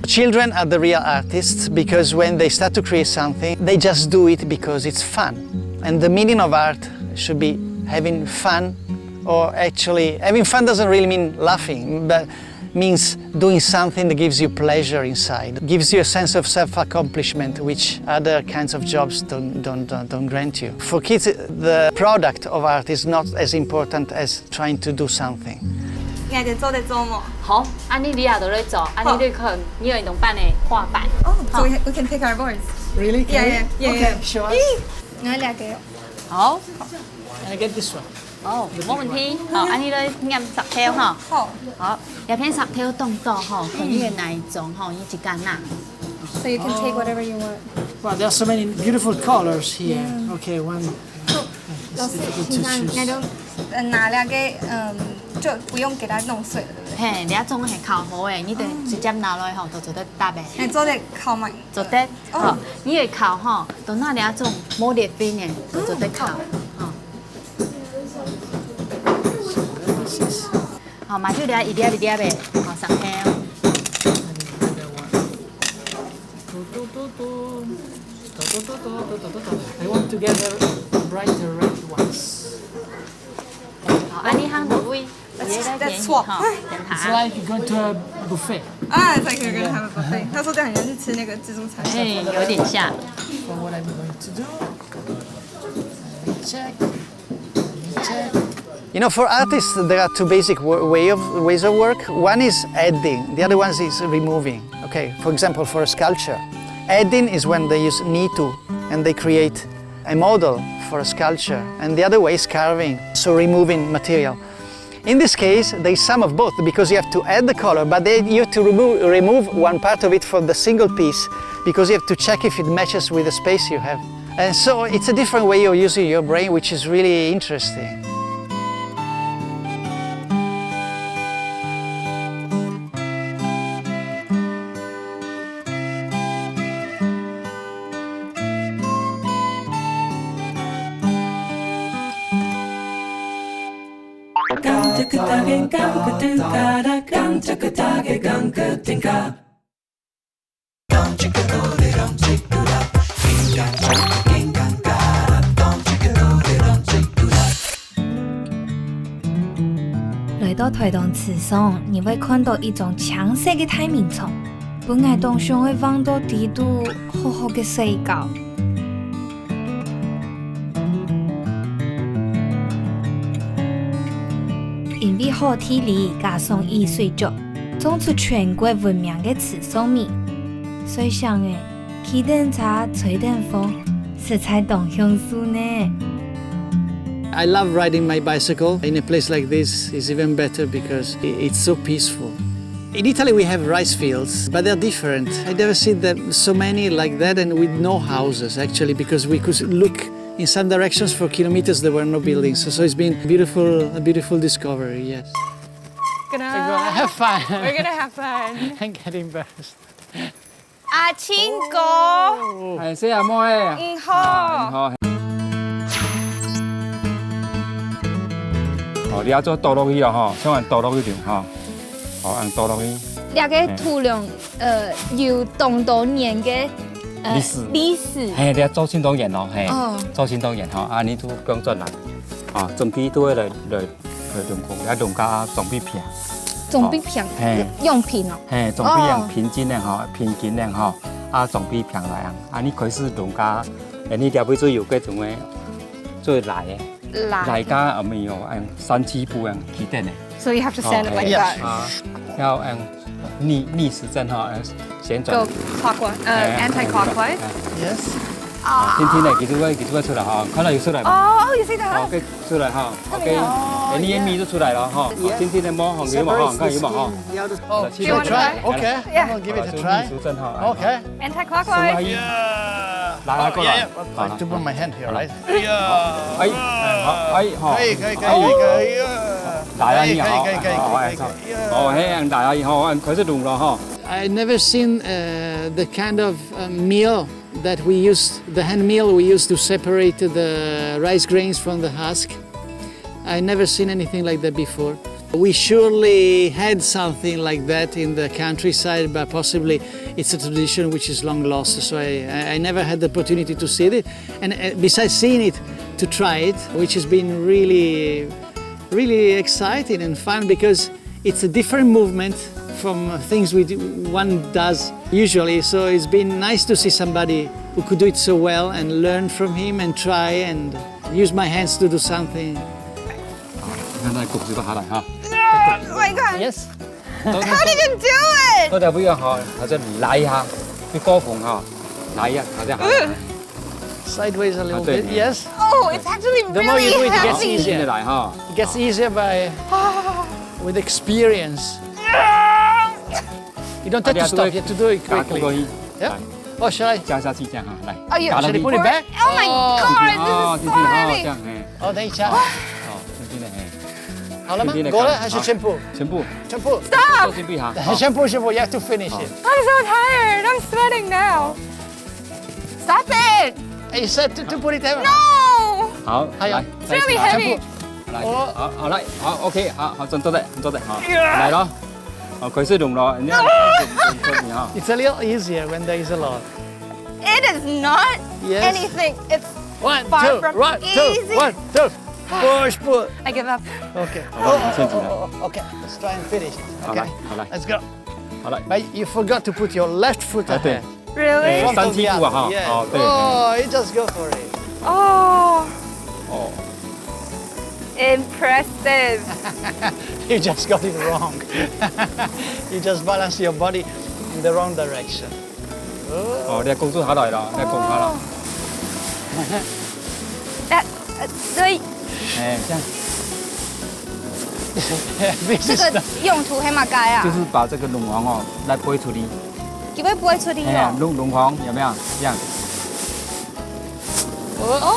Children are the real artists because when they start to create something, they just do it because it's fun. And the meaning of art should be having fun, or actually, having fun doesn't really mean laughing, but means doing something that gives you pleasure inside, gives you a sense of self accomplishment, which other kinds of jobs don't, don't, don't, don't grant you. For kids, the product of art is not as important as trying to do something. 你還得做得做麼？好，恁樣你也都來做，恁樣你可能你有一種辦的畫板。哦，so we, we can pick our boards. Really? Yeah, Can yeah, we? yeah, Okay, yeah. show us. 你看這個。好， I get this one. 好，無問題。好，恁樣來拈石頭哈。好。好，這片石頭當多吼，看你愛哪一種吼，你自家拿。 So you can take whatever you want. Wow, there are so many beautiful colors here. Okay, one. 老師，平常那種呃拿那個嗯，就不用給它弄碎了，對不對？嘿，這種係烤好个，你等直接拿來吼，都做得搭个。哎，做得烤嘛。做得，吼，你个烤吼，都拿這種無裂邊个，都做得烤，吼。好，嘛就這一粒一粒个，好，石頭。 I want to get the brighter red ones. 好，啊，你行落位， Let's swap. 吼，等 It's 下。 like going to a buffet. 啊，才可以跟他们 buffet。他说这样很像是吃那个自助餐。哎，有点像。 So what I'm going to do? Let me check. Let me check. You know, for artists, there are two basic w- way of, ways of work. One is adding, the other one is removing. Okay, for example, for a sculpture, adding is when they use nitu and they create a model for a sculpture, and the other way is carving, so removing material. In this case, there is some of both because you have to add the color, but then you have to remove, remove one part of it for the single piece because you have to check if it matches with the space you have. And so it's a different way of using your brain, which is really interesting. 來到台東池上，你會看到一種青色个大眠床，本來當想會放到底肚好好个睡覺。因為好地理加上雨水足，種出全國聞名个池上米。睡醒仔， 騎等車，吹等風，實在當享受呢。 I love riding my bicycle in a place like this. Is even better because i- it's so peaceful. In Italy, we have rice fields, but they're different. I never see them so many like that, and with no houses actually, because we could look in some directions for kilometers there were no buildings. So, so it's been beautiful, a beautiful discovery. Yes. Gonna Have fun. We're gonna have fun. I'm getting embarrassed. 阿青哥，哎，細阿妹，你好。好。哦，你愛做倒落去哦，吼，像恁倒落去就好，吼，恁倒落去。這個土壤，呃，有當多年个呃歷史歷史。嘿，你愛做盡多年咯，嘿，哦做盡多年吼，啊，你都不用轉來，啊，準備都會來來來弄空，來弄个裝備平，裝備平，嘿用品哦。嘿，裝備哦平平均个吼，平均个吼，啊，裝備平來啊，啊，你開始弄个，哎，你這位最有該種个，最來个。 來來个，我們有嗯三七步嗯起點个。 So you have to stand it like Yes. that. 啊，要嗯逆逆時針哈，嗯旋轉 Go。Clockwise, uh, 哎 anti-clockwise. Yes. 啊，轻轻的，其实会其实会出来哈，看到有出来吗？哦，you see 好 that? ，OK，出来哈，OK。哦哎，你也眯着出来了哈， Yes. 轻轻的摸，好，有没有哈？看有没有哈？ Oh, do you wanna try? Okay, Yeah. I'm gonna give it a 好， try. 逆时针哈。 Okay. Anti-clockwise. Yeah. 来，来过来。 Yeah, I have to put my hand here, right? 哎，哎，好，哎，好。可以，可以，可以，可以。来啊，你好，可以，可以，可以，好，可以，哎，好。哦，嘿，大家好，开始弄了哈。 I've never seen uh, the kind of uh, meal that we use, the hand mill we use to separate the rice grains from the husk. I've never seen anything like that before. We surely had something like that in the countryside, but possibly it's a tradition which is long lost. So I, I I never had the opportunity to see it. And uh, besides seeing it, to try it, which has been really, really exciting and fun because it's a different movement from things we do, one does usually. So it's been nice to see somebody who could do it so well and learn from him and try and use my hands to do something. 你看那个果子都下来哈。 Oh my god. Yes. How did you do it? 都在不要哈，好像拉一下，你高峰哈，拉一下，好像好。 Sideways a little 对 bit. Yes. Oh, it's actually The more you really do it, it gets heavy. easier. 来哈。 It gets easier by with experience. You don't have to stop. You have to do it 打不过 quickly. 去， Yeah. Oh, shall I? 加下去这样哈，来。 Oh, you 打到 Should I 你 put it back? Oh my Oh. god, 哦， this 进 is 去 so 哈，这 heavy. 样哎。哦，等一下。哦，真的哎。好了吗？真的够了还是全部？全部。全部。做进去哈。全部，全部，you have to finish it. I'm so tired. I'm sweating now. Stop it. Hey, you said to, to put it down. No. 好，还有来， It's really heavy. 来，哦好，好来，好，OK，好，好，做做得，做得，好，来咯。好，开始弄咯，你看，你看你哈。 It's a little easier when there is a lot. It is not Yes. anything. It's One, far two, from one, two, easy. one, two. Push, pull. I give up. Okay. 好吧，你先起来。 Oh, okay, let's try and finish it. 好来 Okay,，好来， let's go. 好来。 But you forgot to put your left foot Ah, 对。 ahead. Really? 哎，三七步啊哈。 Yeah. 哦，对。 Oh, you just go for it. Oh, 哦， impressive. You just got it wrong. You just balance your body in the wrong direction. 哦，你的公主下来了，你的公主下来。 That, uh, the 哎，这样。 This 这 is 个用途係麼个啊？就是把这个卵黄哦，来拨出去。佢會飛出去哎呀哦，。卵卵黄有没有？这样。 哦。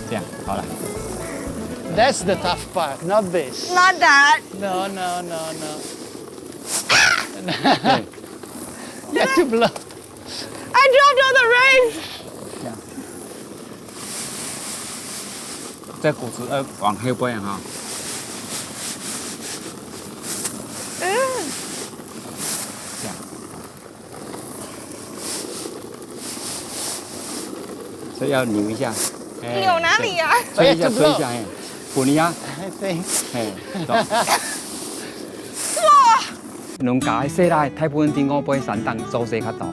这样，好了。 That's the tough part, not this. Not that. No, no, no, no. You have to blow. I dropped all the rice. 这样。这个果子要往后背哈。 Mm. 这样。所以要扭一下。哎，扭哪里呀？对？推一下，推一下，哎，滚一下， I think. 哎，走。哇！農家个細倈，大部分在外背山頂做事較多。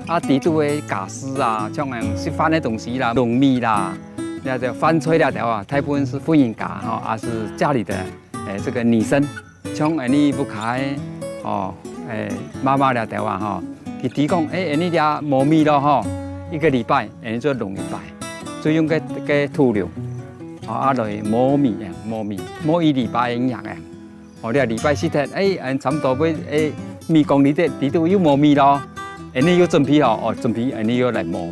啊，底肚个家私啊，像人食飯个東西啦、糯米啦，這兜飯菜這兜啊，大部分係婦人家吼，啊係家裡的，誒，這個女生。 像𠊎俚屋下个，哦，誒，媽媽這兜啊，吼，佢知講，誒，𠊎俚這無米咯，吼，一個禮拜，𠊎俚就弄一擺，就用該該土豆，哦，啊來磨米啊，磨米，磨一禮拜个樣啊。哦，這禮拜食忒，誒，恁差不多會，誒，米缸裡底，裡肚又無米咯。 𠊎俚又準備好，哦，準備𠊎俚又來磨，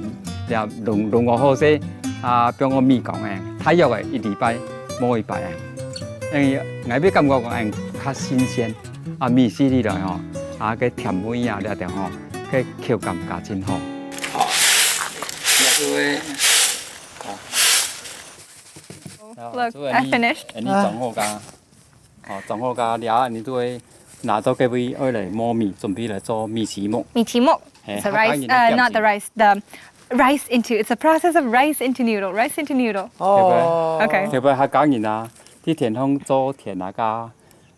這弄弄好好勢，啊，放个米缸誒，大約誒一禮拜磨一擺誒。因為𠊎會感覺講，誒，較新鮮，啊，米食起來吼，啊，該甜味啊，這兜吼，該口感較真好。好，這個，好。 Look, I finished. 你裝好个。 哦，裝好个了，你就會拿到該位愛來磨米，準備來做米篩目。米篩目. 嘿， It's a 客家 rice, 人的 uh, 點心。 not the rice, the rice into. It's a process of rice into noodle, rice into noodle. 哦。 OK. 特別客家人啊，在田項做田那个，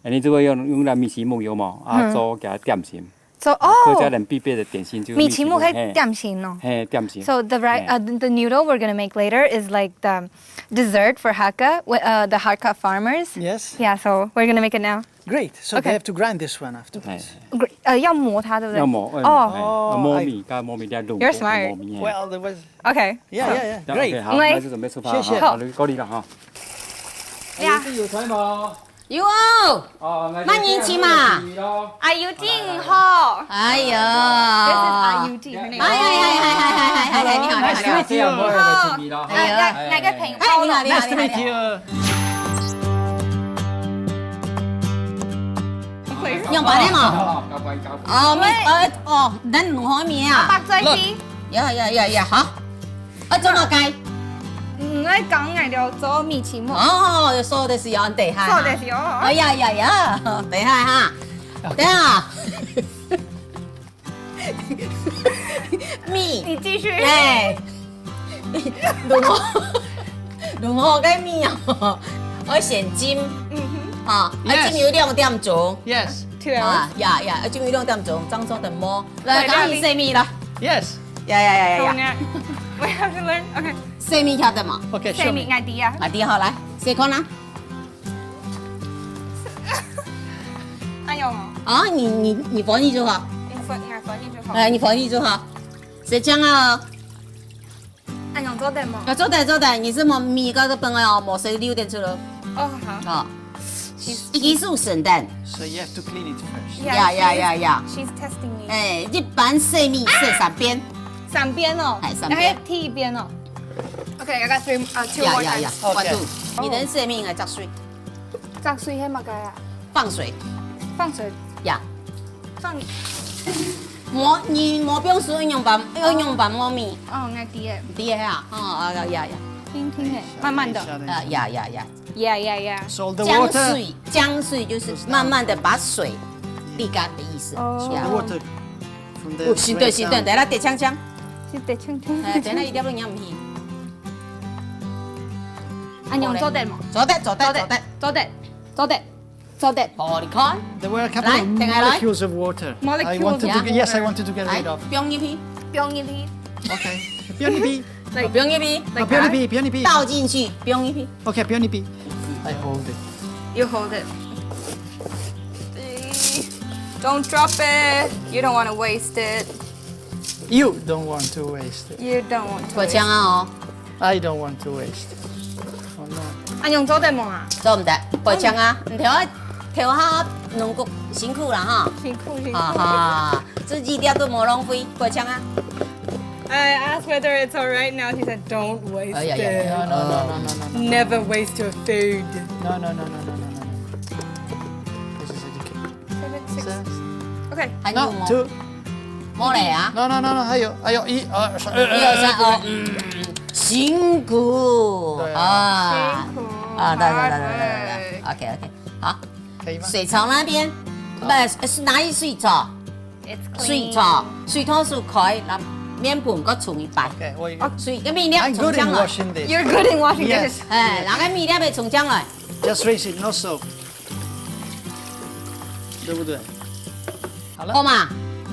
你就會用用該米篩目有無？啊，嗯。 做佢點心。 So, 客家 oh, 人必備的點心就係米篩目係嘿。點心哦。嘿，點心。 So the rice, 嘿。 uh, the the noodle we're gonna make later is like the dessert for Hakka, wi- uh, the Hakka farmers. Yes. Yeah, so we're gonna make it now. Great. So Okay. they have to grind this one afterwards. 哎， Gr- 呃，要磨它，对不对？要磨，要哦。磨，哎，哦，要磨 I- 米，該磨米要弄， You're smart. 磨米。 Well, there was. OK。 Yeah, yeah, yeah. 那 Great. OK，好，来。那就準備出發了哈，謝謝。好，就夠力了哈。呀。有有菜嗎？有哦。哦，慢點吃嘛。那就先不要吃米咯。IUD好。哎呀， This is IUD. Her name. 哎哎哎哎哎哎哎哎，你好你好你好。 這樣我也來吃米咯。哎呀那那个朋友，哎，你好你好 Nice to 你好 meet 你好。 you. 不愧用白的嘛？哦，面，呃，哦，咱弄好面啊。白菜皮。呀呀呀呀，好。啊，做麼个？嗯，來講𠊎兜做米篩目。哦，そうですよ、等一下。そうですよ。哎呀呀呀，等一下哈，等一下。米，你繼續。哎，弄好，弄好个米哦，愛先浸。嗯哼。啊，愛浸有兩點鐘。Yes。對啊。啊，呀呀，愛浸有兩點鐘，正做得無。來，對，講你洗米啦。Yes。呀呀呀呀呀。好呢。We have to learn. OK。洗米曉得無？OK，洗米，show me。𠊎知啊。啊，知好，來，試看啊。哎呦。啊，你你你翻譯就好。你翻，你翻譯就好。哎，你翻譯就好。係這樣啊。哎呦，做得無？啊，做得做得，你係無米个个本來哦，無洗溜點出來。哦，好。啊，一定係洗等。So you have to clean it first. Yeah, yeah, yeah, yeah. She's testing me. 哎，一般洗米洗三遍。三遍哦。哎，三遍。然後第一遍哦。OK, I got three, uh, two more times. Yeah, yeah, yeah. One, two. 你等洗米應該摻水。摻水係麼个啊？放水。放水。呀。放。無，你無放水，用粄，要用粄無米。哦，𠊎知了。知了啊？哦，啊，呀呀。輕輕的，慢慢的。啊，呀呀呀。Yeah, yeah, yeah. So the water. 摻水，摻水就是慢慢的把水瀝乾的意思。哦。So the water from the 哦，是的，是的，等下跌鏘鏘。是跌鏘鏘。哎，等下一定要让你去。恁樣做得無？做得，做得，做得，做得，做得，做得。好，你看。There were a couple of molecules of water. Molecules of water. Yes, I wanted to get rid of. 來，放入去。放入去。OK，放入去。 哦，放入去。哦，放入去，放入去。倒進去，放入去。OK，放入去。I hold it. You hold it. Don't drop it. You don't want to waste it. You don't want to waste it. You don't want to waste it. 過強啊哦。I don't want to waste it. Oh no. 恁樣做得無啊？做毋得，過強啊！你頭下頭下弄个辛苦啦哈。辛苦辛苦。哈哈，這一點都無浪費，過強啊！ I asked whether it's all right now. She said, "Don't waste it. No, no, no, no, no, no, no. Never waste your food." No, no, no, no, no, no, no, no. This is education. Seven, six. Six. OK。還有無？No, two. 無了啊？No, no, no, no，還有，還有一二三，一二三，哦，嗯，辛苦。對啊。啊。辛苦。啊，對對對對對對。OK OK，好。可以嗎？水槽那邊，不，是哪裡水槽？ It's clean. 水槽，水桶水開，拿面盆過沖一擺。OK，我有。哦，水，該米粒沖上來。I'm good in washing this. You're good in washing dishes. Yes. 哎，拿該米粒來沖上來。Just rinse it, no soap. 對不對？好了。好嘛？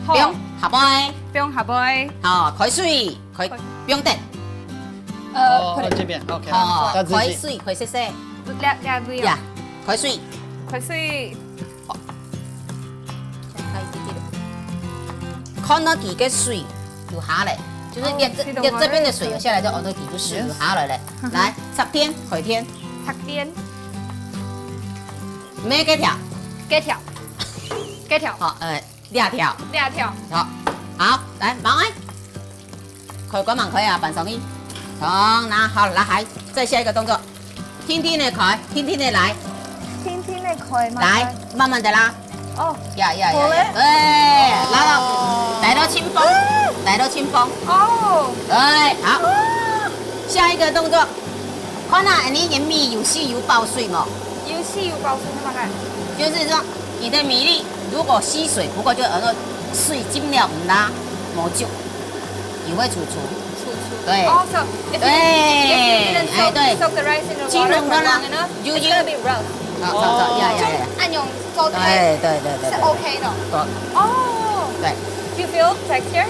好。放下背。放下背。好，開水，開，開。放等。呃，哦，這邊，OK。好，它自己。開水，開細細。這，這位哦。呀，開水。開水。 看到佢个水有下來，就是這，哦，這，這邊的水有下來，就哦，那佢个水有下來了。Yes。來，插電，開電。插電。毋係該條。該條。該條。好，呃，這條。這條。好，好，來，忙欸。 開關門開啊，搬上去。好，那好，拉開，再下一個動作，輕輕的開，輕輕的來，輕輕的開嗎？來，慢慢的拉。哦，呀呀呀呀，好嘞。對，拉到，哦。拉到輕鬆，拉到輕鬆。哦。對，好。哦。下一個動作，看啊，你个米有吸有飽水無？有吸有飽水，那麼看。就是說，你的米粒如果吸水不夠，就呃，水浸了毋拉，無足。 你會出出。出出。對。哦，so if you, if you didn't soak, 哎，對。Soak the rice in the water for long enough, it's gonna be rough. 好，好，好，呀，呀，呀。就恁樣做得，對，對，對，對，對。是OK的。對。哦。對。Do you feel texture？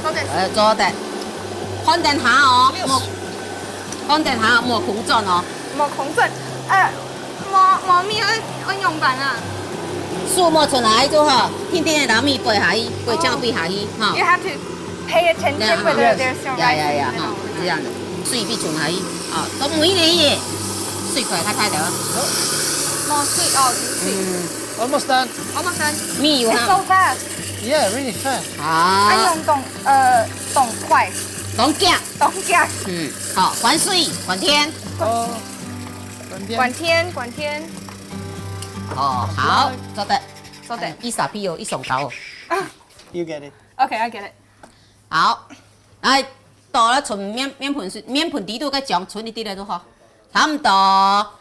做得。呃，做得。看等下哦，莫，看等下莫空轉哦。莫空轉，呃， 無，無米愛，愛仰般啊？手莫伸來就好，定定个拿米飛下去，飛正飛下去，哈。You have to pay attention whether there's some rice in the middle. 哈，這樣子，水飛伸下去，啊，都無一點，水開較大條。無水哦，有水。嗯。Almost done. Almost done. 米有哈。It's so fast. Yeah, really fast. 啊。愛用當，呃，當快。當遽。當遽。嗯，好，關水，關電。哦。 關電。關電，關電。哦，好，做得。做得。一撒比哦，一双刀哦。 You get it. Okay, I get it. 好，來，到了從面面盆是面盆底肚个醬，存一滴來就好，差不多，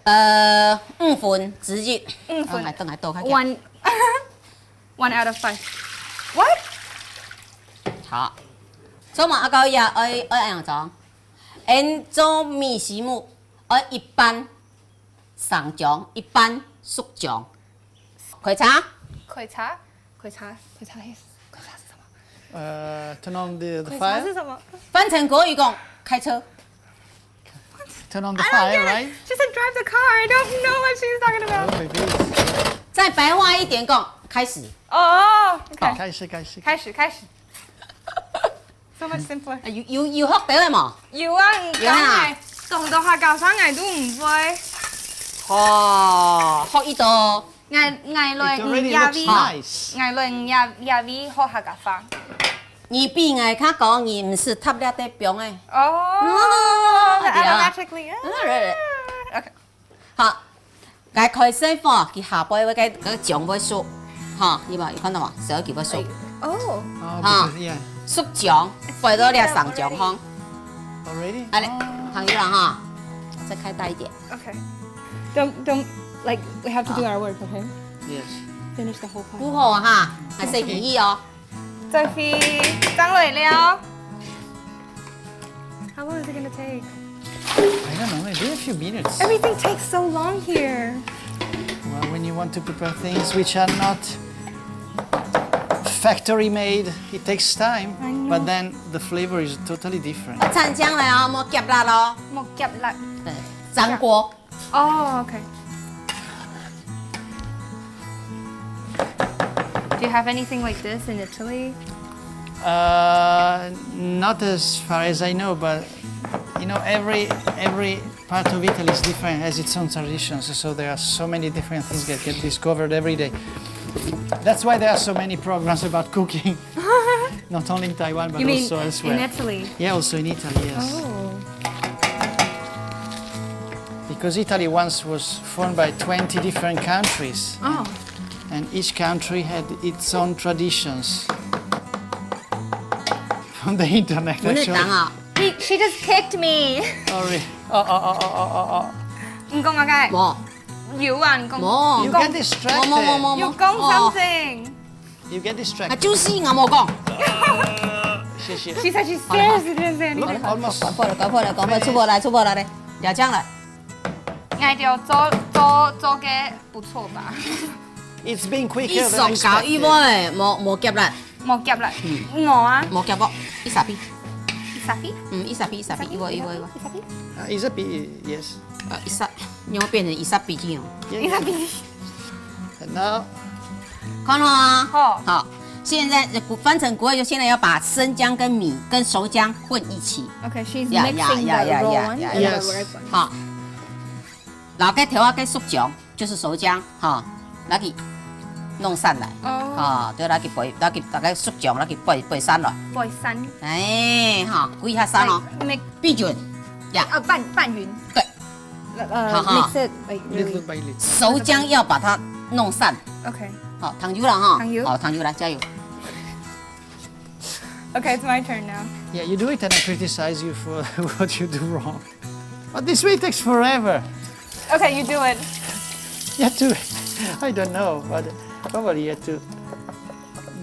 呃，五分之一。五分等來等來倒開。 One, one out of five. What? 好，做麼个阿高呀？愛愛恁樣裝？恁做米西木，愛一半生醬，一半熟醬。開叉，開叉，開叉，開叉是開叉是什麼？呃，turn on the, the 開叉 fire. 是什麼？翻成國語講開車， Turn on the fire, right? She said drive the car. I don't know what she's talking Oh, about. Maybe. 再白話一點講，開始。哦，OK，開始，開始。開始開始。So much simpler. 啊有有有學到个無？有啊，你講有啊哎，當多客家話𠊎都毋會。哦，學一到。 𠊎𠊎來 It already 亞 looks 威， nice. 𠊎來亞亞威學客家話。你比𠊎較高，你毋使踏了得放誒。哦，對啊。 automatically。 啊，right. OK。 好，該開細火，佢下背會該該醬會熟，哈，你嘛有看到無？小佢會熟，哦 Oh, Huh. because, yeah. 熟醬，背到了生醬方。 Already? 好嘞，朋友了哈，再開大一點。 OK。Don't don't like we have to do our work, okay? Yes. Finish the whole 不 pot. 好哈，還細脾氣哦。 Sophie，張磊了。How long is it gonna take? I don't know, maybe a few minutes. Everything takes so long here. Well, when you want to prepare things which are not factory made, it takes time, I know. But then the flavor is totally different. 煠醬了哦，莫夾辣咯。莫夾辣。對，煠鍋。 Oh, okay. Do you have anything like this in Italy? Uh, not as far as I know, but you know, every every part of Italy is different, has its own traditions. So there are so many different things that get discovered every day. That's why there are so many programs about cooking, not only in Taiwan but You mean also elsewhere. In Italy? Yeah, also in Italy, yes. Oh. Because Italy once was formed by twenty different countries, Oh. And each country had its own traditions. From the internet, 我那 actually. 档啊， He, she just kicked me. Sorry. Oh, oh, oh, oh, oh, oh, 你講麼个？無，有啊，你講。無。 You 講 get distracted. 無無無無無。 You 講 something. You get 啊， distracted. 就是𠊎無講。 Shit, shit. She said she seriously didn't say anything. Almost. 搞破了，搞破了，搞破了，出不來，出不來嘞，掉醬了。 𠊎就做做做个不錯吧。 It's been 一 quicker than 上搞一 expected. 波誒，無無夾啦，莫夾啦。無啊。無夾過，一撒比，一撒比。嗯，一撒比一撒比，一波一波一波，一撒比。 Uh, it's a bit, yes. 啊，一撒，你要變成一撒比这样。 一撒比。 And now, 看了啊，好。好，现在翻成国语就现在要把生姜跟米跟熟姜混一起， Okay, she's Yeah, yeah, mixing yeah, the yeah, raw yeah, one yeah, and yes. the ripe one. 好，然后该调啊该熟姜就是熟姜哈，拿去弄散来，哦。哈，就拿去焙，拿去大概熟姜拿去焙焙散了，焙散。哎哈，归下散哦， Like, make 闭准，呀，呃拌拌匀。对，呃好好。 mix it like little really. by little. 熟姜要把它弄散， Okay. 好，糖油了哈，糖油。好，糖油来加油。 Okay, it's my turn now. Yeah, you do it and I criticize you for what you do wrong. But this way takes forever. Okay, you do it. You have to, I don't know, but probably you have to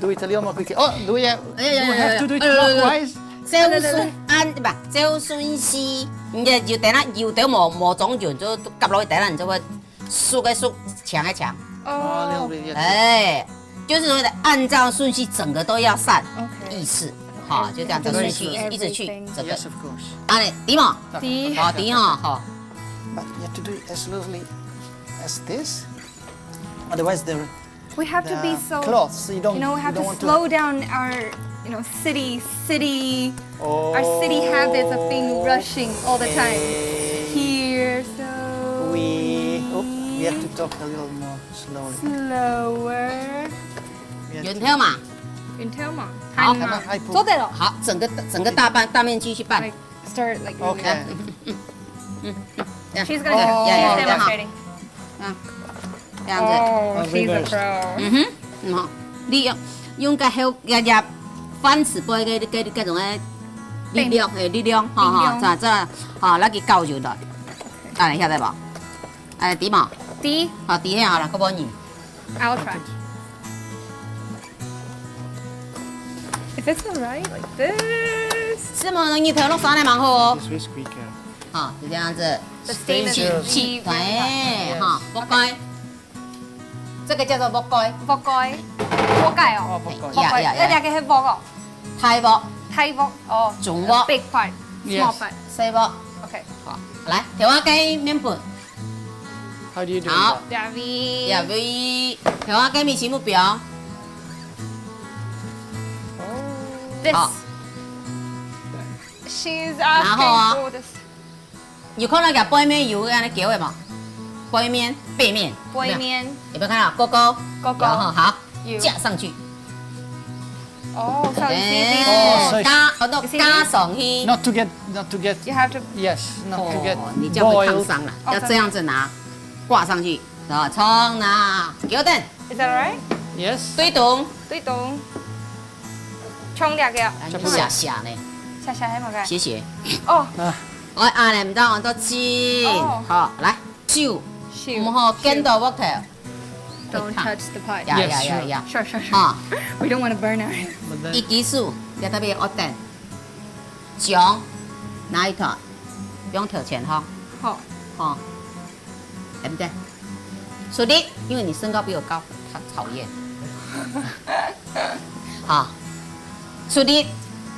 do it a little more quickly. Oh, do we have, 哎呀呀呀呀。 do we have to do it 哎呀呀呀。 clockwise? 照顺按，不，照顺序，你就等下油都无无中间，就夹落去，等下你就会熟个熟，强个强。 Oh, a little Oh. bit, yeah. 哎，就是说的按照顺序，整个都要散 Okay. 意思，哈，就这样子顺序一直去 Everything. 整个 Yes, of course. 啊，你对吗？第一。好，对哈，好。 But you have to do it as loosely as this. Otherwise, the, We have to be the so. cloths, you don't, You know, we have you don't to want to slow down our, you know, city, city, Oh. our city habits of being rushing all the time. Okay. Here, so. We, oh, we have to talk a little more slowly. Slower. We have 圆 to- 条嘛， In Telma. 好。 Can I, I put- 做得了。好，整个整个大半大面积去拌。 Like start like. Okay. Yeah. She's Oh, gonna. yeah, yeah, She's yeah. demonstrating. 嗯，這樣子。 Oh, she's a pro. 嗯哼，嗯吼，你用，用个後，這，這番薯杯个，个，个種个力量，欸，力量，吼，吼，力量。再，再，吼，來去攪油落。恁樣曉得無？恁樣知無？知。好，知，好啦，過分你。I'll try. If it's all right, like this. 係無？你頭落山个蠻好哦。 This way is quicker. 好，就這樣子。 The steam is 去，去，really，欸，哈，覆蓋。這個叫做覆蓋。覆蓋。覆蓋哦。哦，覆蓋。覆蓋。呀，呀，呀。該兩個係鑊哦。大鑊。大鑊哦。中鑊。Big part, small part. 細鑊。OK。好，來，調下該麵粉。 How do you do 好。 That？ 這位。這位，調下該米奇目標。 This。 好。 She's 然後啊。 Asking for this. 有看到佢背面有恁樣勾个無？背面，背面。背面。有沒有看到？勾勾。勾勾。有哈，好，有。 加上去。 Oh, so it's easy to 欸，加，哦，no，加上去。 Not to get, not to get. You have to. Yes, not to get boiled. 哦，你這樣會燙傷了，要這樣子拿，掛上去，然後衝拿，給我等。 Is that all right? Yes. 對咚。對咚。衝兩個。哎，你斜斜呢。斜斜係麼个？斜斜。哦。啊。我恁樣毋得按到緊。哦。好，來，手，手。毋好見到鑊頭。 Don't touch the pot. 呀，呀，呀，呀。 Sure, sure, sure. 啊。 We don't want to burn our hands. 一支手，你特別愛等。將，拿一段，用頭前吼。好。吼。對不對？出力，因為你身高比我高，他討厭。好。出力。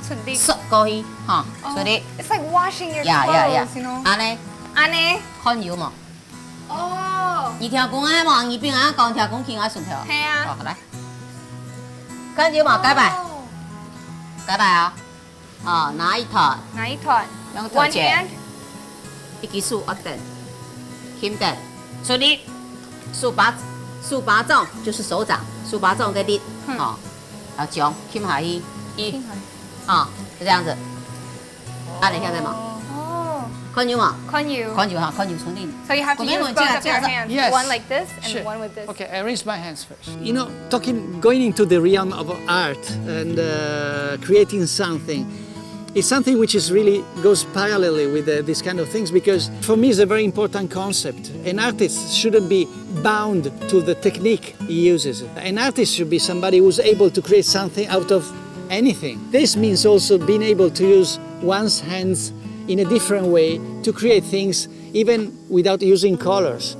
出力。縮過去，吼，哦，出力。 It's like washing your clothes, you know? 呀，呀，呀。恁樣。恁樣。 看有無？哦。你聽講啊無？你平常講聽講輕啊順頭。係啊。哦，好來。看有無？該擺。哦。該擺啊。哦，拿一團。拿一團。用頭前。One hand。一支手握等，輕等，出力。手巴，手巴掌就是手掌，手巴掌个力，嗯。哦，啊，將，輕下去，一，輕下去。啊，就這樣子。 恁樣曉得無？哦。看有無？看有。看有哈，看有，兄弟。 So you have to 我們 use 這樣，both of your 這樣。 Hands, yes. One like this and, sure, one with this. Okay, I raise my hands first. You know, talking, going into the realm of art and, uh, creating something, it's something which is really goes parallelly with, uh, this kind of things, because for me it's a very important concept. An artist shouldn't be bound to the technique he uses. An artist should be somebody who's able to create something out of anything. This means also being able to use one's hands in a different way to create things even without using colors.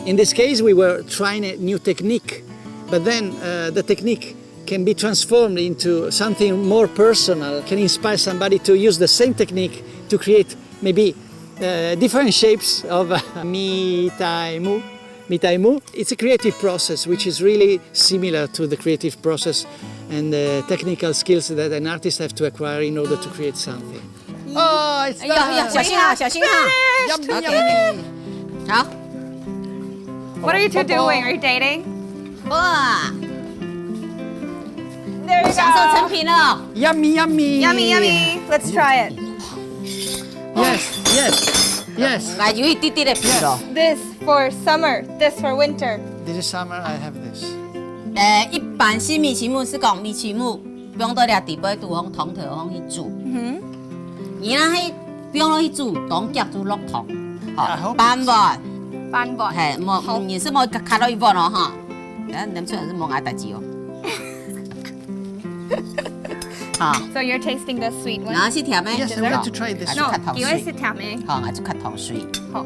In this case, we were trying a new technique, but then, uh, the technique can be transformed into something more personal, can inspire somebody to use the same technique to create maybe, uh, different shapes of 米苔目. 米苔目. It's a creative process which is really similar to the creative process and the technical skills that an artist have to acquire in order to create something. Oh, it's 哎呀，哎呀， done. 小心啊，小心啊。 Yummy, OK，OK。 Yummy. 好。 What are you two doing? Are you dating? 哇， There you go. 享受成品了。 Yummy, yummy. Yummy, yummy. Let's try it. Yes, yes, yes. 來，有一滴滴个味道。 This for summer, this for winter. This is summer, I have this. 呃，一般性米苔目係講米苔目，放到這底背肚，用湯頭用去煮。嗯哼。你若係放落去煮，當遽就落湯。好，I hope，半碗。 半碗。嘿，莫，好。你係莫卡到一碗哦，哈。等下，你出來係莫𠊎代誌哦。好。 So you're tasting the sweet one? 拿去甜个。 Yes, I want to try this. 還係較 No，糖水。 佢愛係甜个。 好，還係較糖水。好。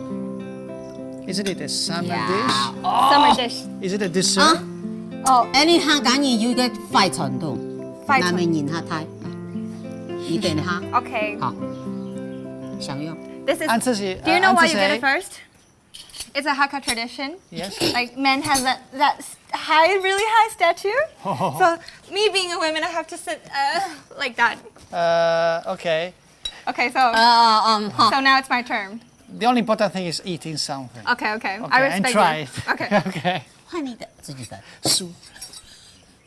Isn't it a summer dish? Yeah. Summer dish. Is it a dessert? 啊？哦。哎，你客家人有一個壞傳統，壞傳統。 男人人較大，你等下。 OK。 好。享用。 This is. 恁樣係，Do you know why you did it first? It's a Hakka tradition. Yes. Like, men have that, that s-, high, really high statue. So me being a woman, I have to sit, uh, like that. Uh, okay. Okay, so, 呃，嗯，好。 So now it's my turn. The only important thing is eating something. Okay, okay. Okay, I and respect try you. It. Okay. Okay. 換你的，自己的。 Soup.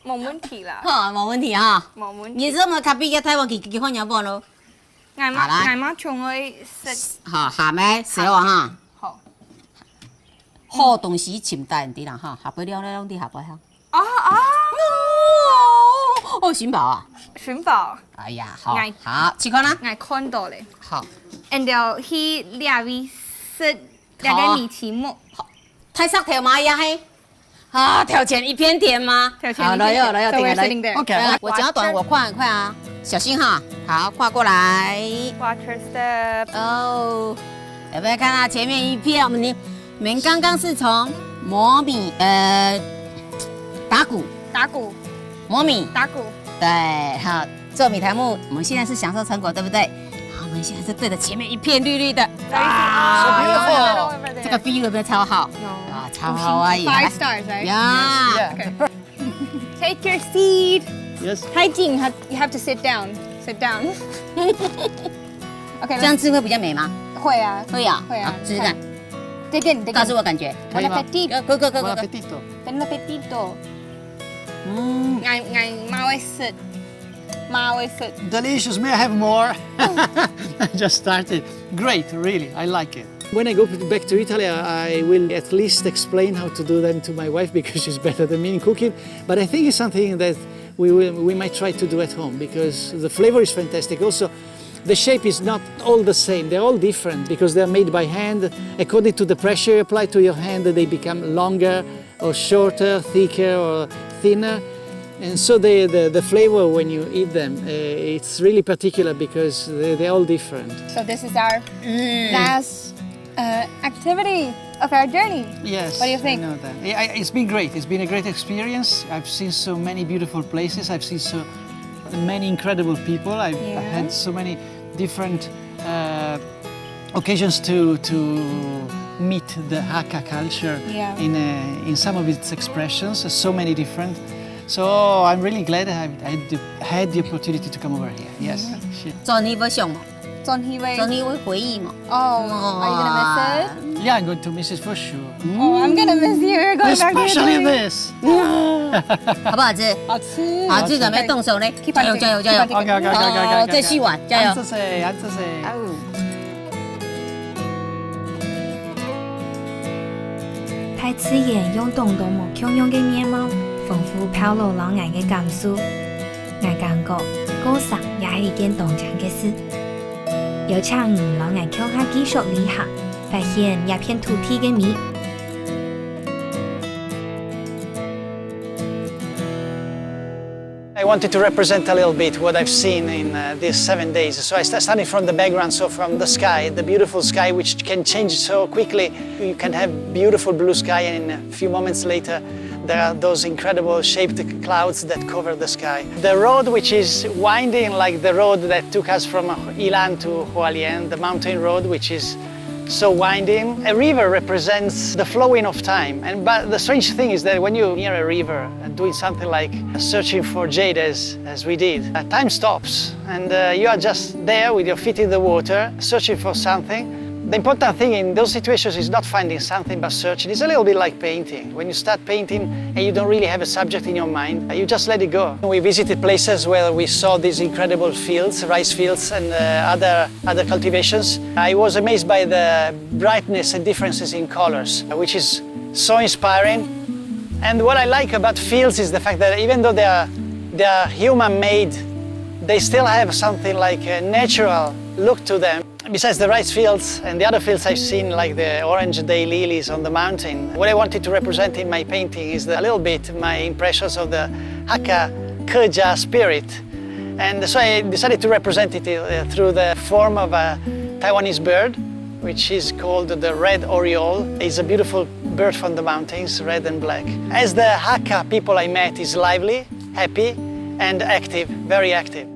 無問題啦。好，無問題哈。無問題。你這麼咖啡要台灣去，去換人飯咯。 𠊎嘛，好啦。 𠊎嘛從來食。好，鹹个，小啊哈。好。好東西尋單的啦哈，下背了了，你下背哈。哦，哦。哦，尋寶啊？尋寶。哎呀，好，哎。好，試看啦。哎，看到咧。好。And then去這位食這個米奇木。好。大石頭嘛，也係。啊，頭前一片天嘛。頭前一片天。好，來喲，來喲，So we're 停下來。Sitting there. OK。呃，我腳短，我跨很快啊，小心哈。好，跨過來。Watch your step。哦，有沒有看到前面一片？我們你 你們剛剛是從磨米，呃，打鼓，打鼓，磨米，打鼓。對，好，做米苔目，我們現在是享受成果，對不對？好，我們現在是對著前面一片綠綠的，啊，有沒有？這個 view 有沒有超好？有。啊，超好啊，也。Five stars, right? Yeah. Yeah. Okay. Take your seat. Yes. Hiking, you have, you have to sit down. Sit down. OK，這樣吃會比較美嗎？會啊，會啊，會啊。好，試試看。再給你，再給你。告訴我感覺。可以嗎？Bon appetit。Go, go, go, go, go. Bon appetit. Bon appetit. 嗯。𠊎，𠊎嘛會食，嘛會食。Delicious. May I have more? I just started. Great, really. I like it. When I go back to Italy, I will at least explain how to do them to my wife because she's better than me in cooking. But I think it's something that we will, we might try to do at home because the flavor is fantastic. Also, the shape is not all the same. They're all different because they're made by hand. According to the pressure you apply to your hand, they become longer or shorter, thicker or thinner. And so the, the, the flavor when you eat them, uh, it's really particular because they, they're all different. So this is our last, uh, activity of our journey. Yes, What do you think? I know that. I, I, it's been great. It's been a great experience. I've seen so many beautiful places. I've seen so many incredible people. I've, I've had so many different, uh, occasions to, to meet the Hakka culture Yeah. in, uh, in some of its expressions, so many different. So I'm really glad I, I had the, had the opportunity to come over here. Yes. Sure. 轉去會想無？轉去會。轉去會回憶無？Oh, are you gonna miss it? Yeah, I'm going to miss it for sure. Oh, I'm gonna miss you. You're going back to Especially Italy. This. 好不好吃？好吃。好吃，準備動手呢。Keep on 加油，加油，加油。OK，OK，OK，OK，OK，OK。好，再續玩，加油。安住誰？安住誰？哦。大自然用當多無共樣个面貌，豐富Paolo摎𠊎个感受。𠊎感覺，過山也係一件當靚个事。邀請你摎𠊎共下繼續旅行，發現這片土地个美。 I wanted to represent a little bit what I've seen in, uh, these seven days. So I st-, started from the background, so from the sky, the beautiful sky, which can change so quickly. You can have beautiful blue sky, and in a few moments later, there are those incredible shaped clouds that cover the sky. The road, which is winding like the road that took us from Ilan to Hualien, the mountain road, which is so winding. A river represents the flowing of time. And, but the strange thing is that when you're near a river and doing something like searching for jade as, as we did, uh, time stops and, uh, you are just there with your feet in the water, searching for something. The important thing in those situations is not finding something but searching. It's a little bit like painting. When you start painting and you don't really have a subject in your mind, you just let it go. We visited places where we saw these incredible fields, rice fields, and, uh, other, other cultivations. I was amazed by the brightness and differences in colors, which is so inspiring. And what I like about fields is the fact that even though they are, they are human-made, they still have something like a natural look to them. Besides the rice fields and the other fields I've seen, like the orange daylilies on the mountain, what I wanted to represent in my painting is the, a little bit my impressions of the Hakka Keja spirit. And so I decided to represent it, uh, through the form of a Taiwanese bird, which is called the red oriole. It's a beautiful bird from the mountains, red and black. As the Hakka people I met is lively, happy, and active, very active.